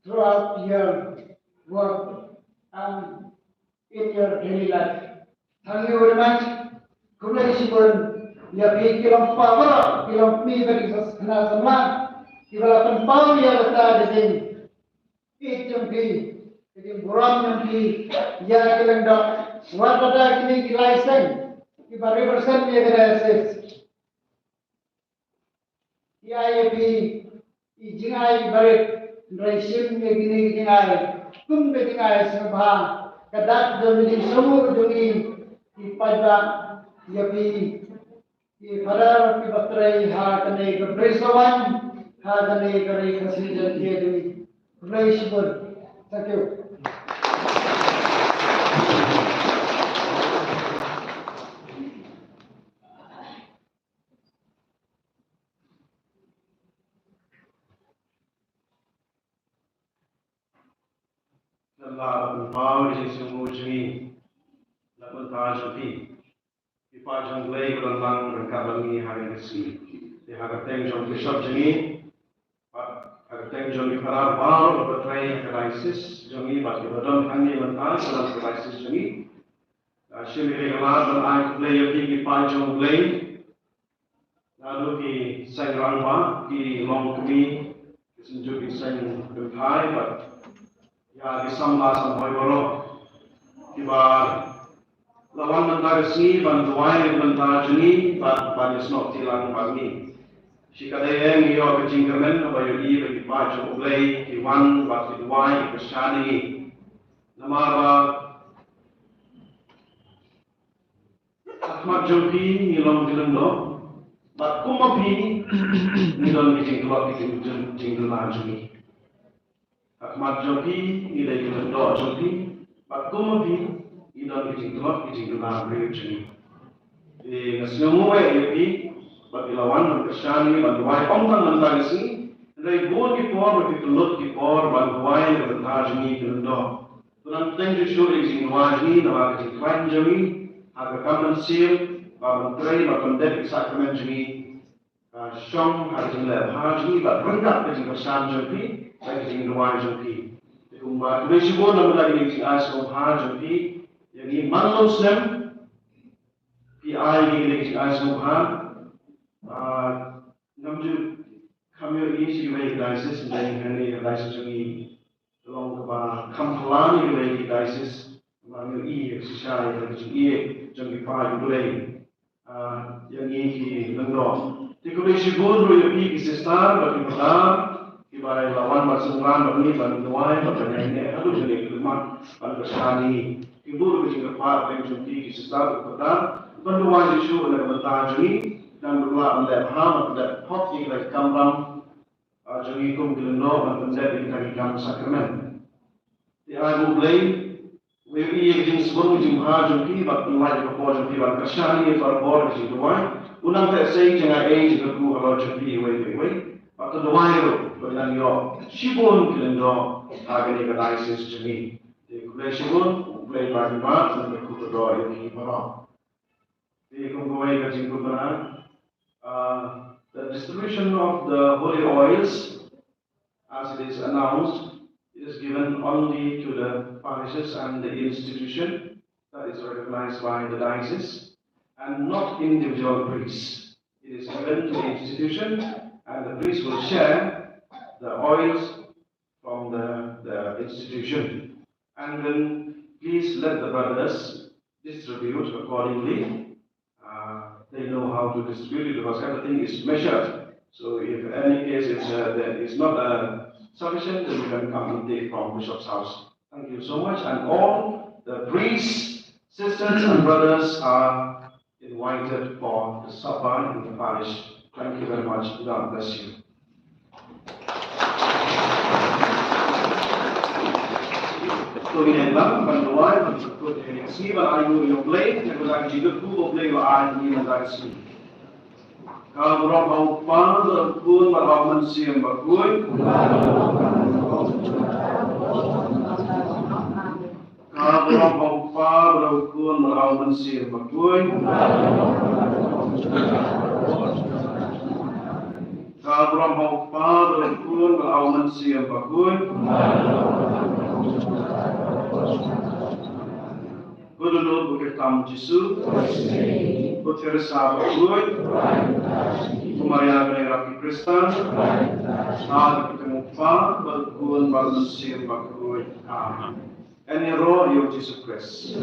throughout your work and in your daily life. Thank you very much. Khublei shibun ïa phi ki long kpa baroh, ki long kmie bad ki khynnah samla kiba la pynpaw ïa kata ka jingïeit jong phi, ka jingburom jong phi ïa ki lyngdoh, wat lada kine ki lai seng kiba represent ïa ka diocese. Ki ai ïa phi i jingai barit, hynrei shim ïa kine ki jingai kum ka jingai sngewbha, ka dak jong ka jingsngewnguh jong ngi ki paidbah, ïa phi ki phadar kiba trei ha kane ka Brisbane, ha kane ka ri Khasi Jaiñtia jong ngi. Khublei shibun. Thank you. Lada pynpaw ïa ka jingsngewnguh jong ngi na ka bynta jong phi, ki paid jong U Blei ba don lang ryngkat bad ngi ha kane ka sngi. Te ha ka kyrteng jong u Bishop jong ngi bad ha ka kyrteng jong ki phadar baroh kiba trei ha ka diocese jong ngi bad kiba don hangne mynta kiba don ha ka diocese jong ngi, nga shim ïa ka lad ban ai khublei ïa phi ki paid jong U Blei. Naduh ki seng rangbah, ki longkmie, ki synjuk ki seng kynthai bad ïa ki samla samhoi baroh kiba la wan mynta ka sngi ban duwai na ka bynta jong ngi bad ban ïasnoh kti lang bad ngi. Shikatdei ngi ïoh ka jingkyrmen kaba ïohi ba ki paid jong U Blei ki wan bad ki duwai, ki kyrshan ïa ngi. Namar ba ha khmat jong phi ngi long ki lyngdoh bad kum ma phi ngi don ki jingtlot ki jing, jing, jingduna jong ngi. Ha khmat jong phi ngi dei ki lyngdoh jong phi bad kum ma phi ngi don ki jingtlot ki jingduna briew jong ngi. Te nga sngewnguh ïa phi ba phi la wan ban kyrshan ïa ngi ban duwai ym tang mynta ka sngi, hynrei bun ki por ba phi pynlut ki por ban duwai na ka bynta jong ngi ki lyngdoh. To nang teng ju shuh ïa ka jingduwai jong ngi, namar ka jingkhlaiñ jong ngi ha ka kam mynsiem, ba ban trei, ba pyndep ïa ka sakramen jong ngi, ka shong ha ka jingleh bha jong ngi, bad ryngkat ka jingkyrshan jong phi, bad ka jingduwai jong phi. Te kumba, khublei shibun namar kine ki jingai sngewbha jong phi ïa ngi man la u snem, phi ai ïa ngi kine ki jingai sngewbha. Ah, ngam ju kham ïohi sha kiwei ki diocese, hynrei hangne ha ka diocese jong ngi ka long kaba kham phylla na kiwei ki diocese, namar ngi ïohi shisha ïa ka jingïeit jong ki paid U Blei, ah, ïa ngi ki lyngdoh. Te khublei shibun ruh ïa phi ki sister bad ki brother kiba la wan ban synran bad ngi ban duwai bad ban ïaineh haduh kane ka khmat ban kyrshan ïa ngi. Ki buh ruh ka jingkyrpad hapdeng jong phi ki sister bad ki brother ban duwai shuh shuh na ka bynta jong ngi, nang ba lah ban leh bha ban pyndep hok ïa ka kamram, ah, jong ngi kum ki lyngdoh ban pyndep ïa kita ki kam sakramen. Te ai ba U Blei u ïohi ïa ka jingsbun ka jingbha jong phi bad pynlait ïa ka por jong phi ban kyrshan ïa ngi barabor ha ka jingduwai. U nang teh sei jingaiei jingkyrkhu halor jong phi iwei pa iwei. Bad to duwai ruh ba nang ïoh shibun ki lyngdoh ha kane ka diocese jong ngi. Te khublei shibun, U Blei un ai kyrpad, un kyrkhu kyrdoh ïa ngi baroh. Te kum kawei ka jingkyrpad, uh, the distribution of the holy oils, as it is announced, it is given only to the parishes and the institution that is recognized by the diocese, and not individual priests. It is given to the institution, and the priest will share the oils from the, the institution. And then please let the brothers distribute accordingly. Uh, they know how to distribute it because everything is measured. So if any case is, uh, that is not, uh, sufficient, then you can come and take from Bishop's house. Thank you so much. And all the priests, sisters, and brothers are invited for the supper in the parish. Thank you very much. God bless you. To ngin ïa lam ban duwai ban sngewthuh ïa ka sngi ban ai nguh ïa U Blei, ïa ka jingkyrkhu ba U Blei u la ai ïa ngi mynta ka sngi. Ka burom ha U Kpa bad ha U Khun bad ha U Mynsiem Bakhuid. Ka burom ha U Kpa bad ha U Khun bad ha U Mynsiem Bakhuid. Ka burom ha U Kpa bad ha U Khun bad ha U Mynsiem Bakhuid. Ko Dohnud, ko Kyrtam Jisu, ko Theresa Bakhuid, ko Maria Bneng Rapi Kristan, ha ka kyrteng U Kpa bad U Khun bad U Mynsiem Bakhuid. Amen. Yn ïaroh ïa U Jisu Khrist.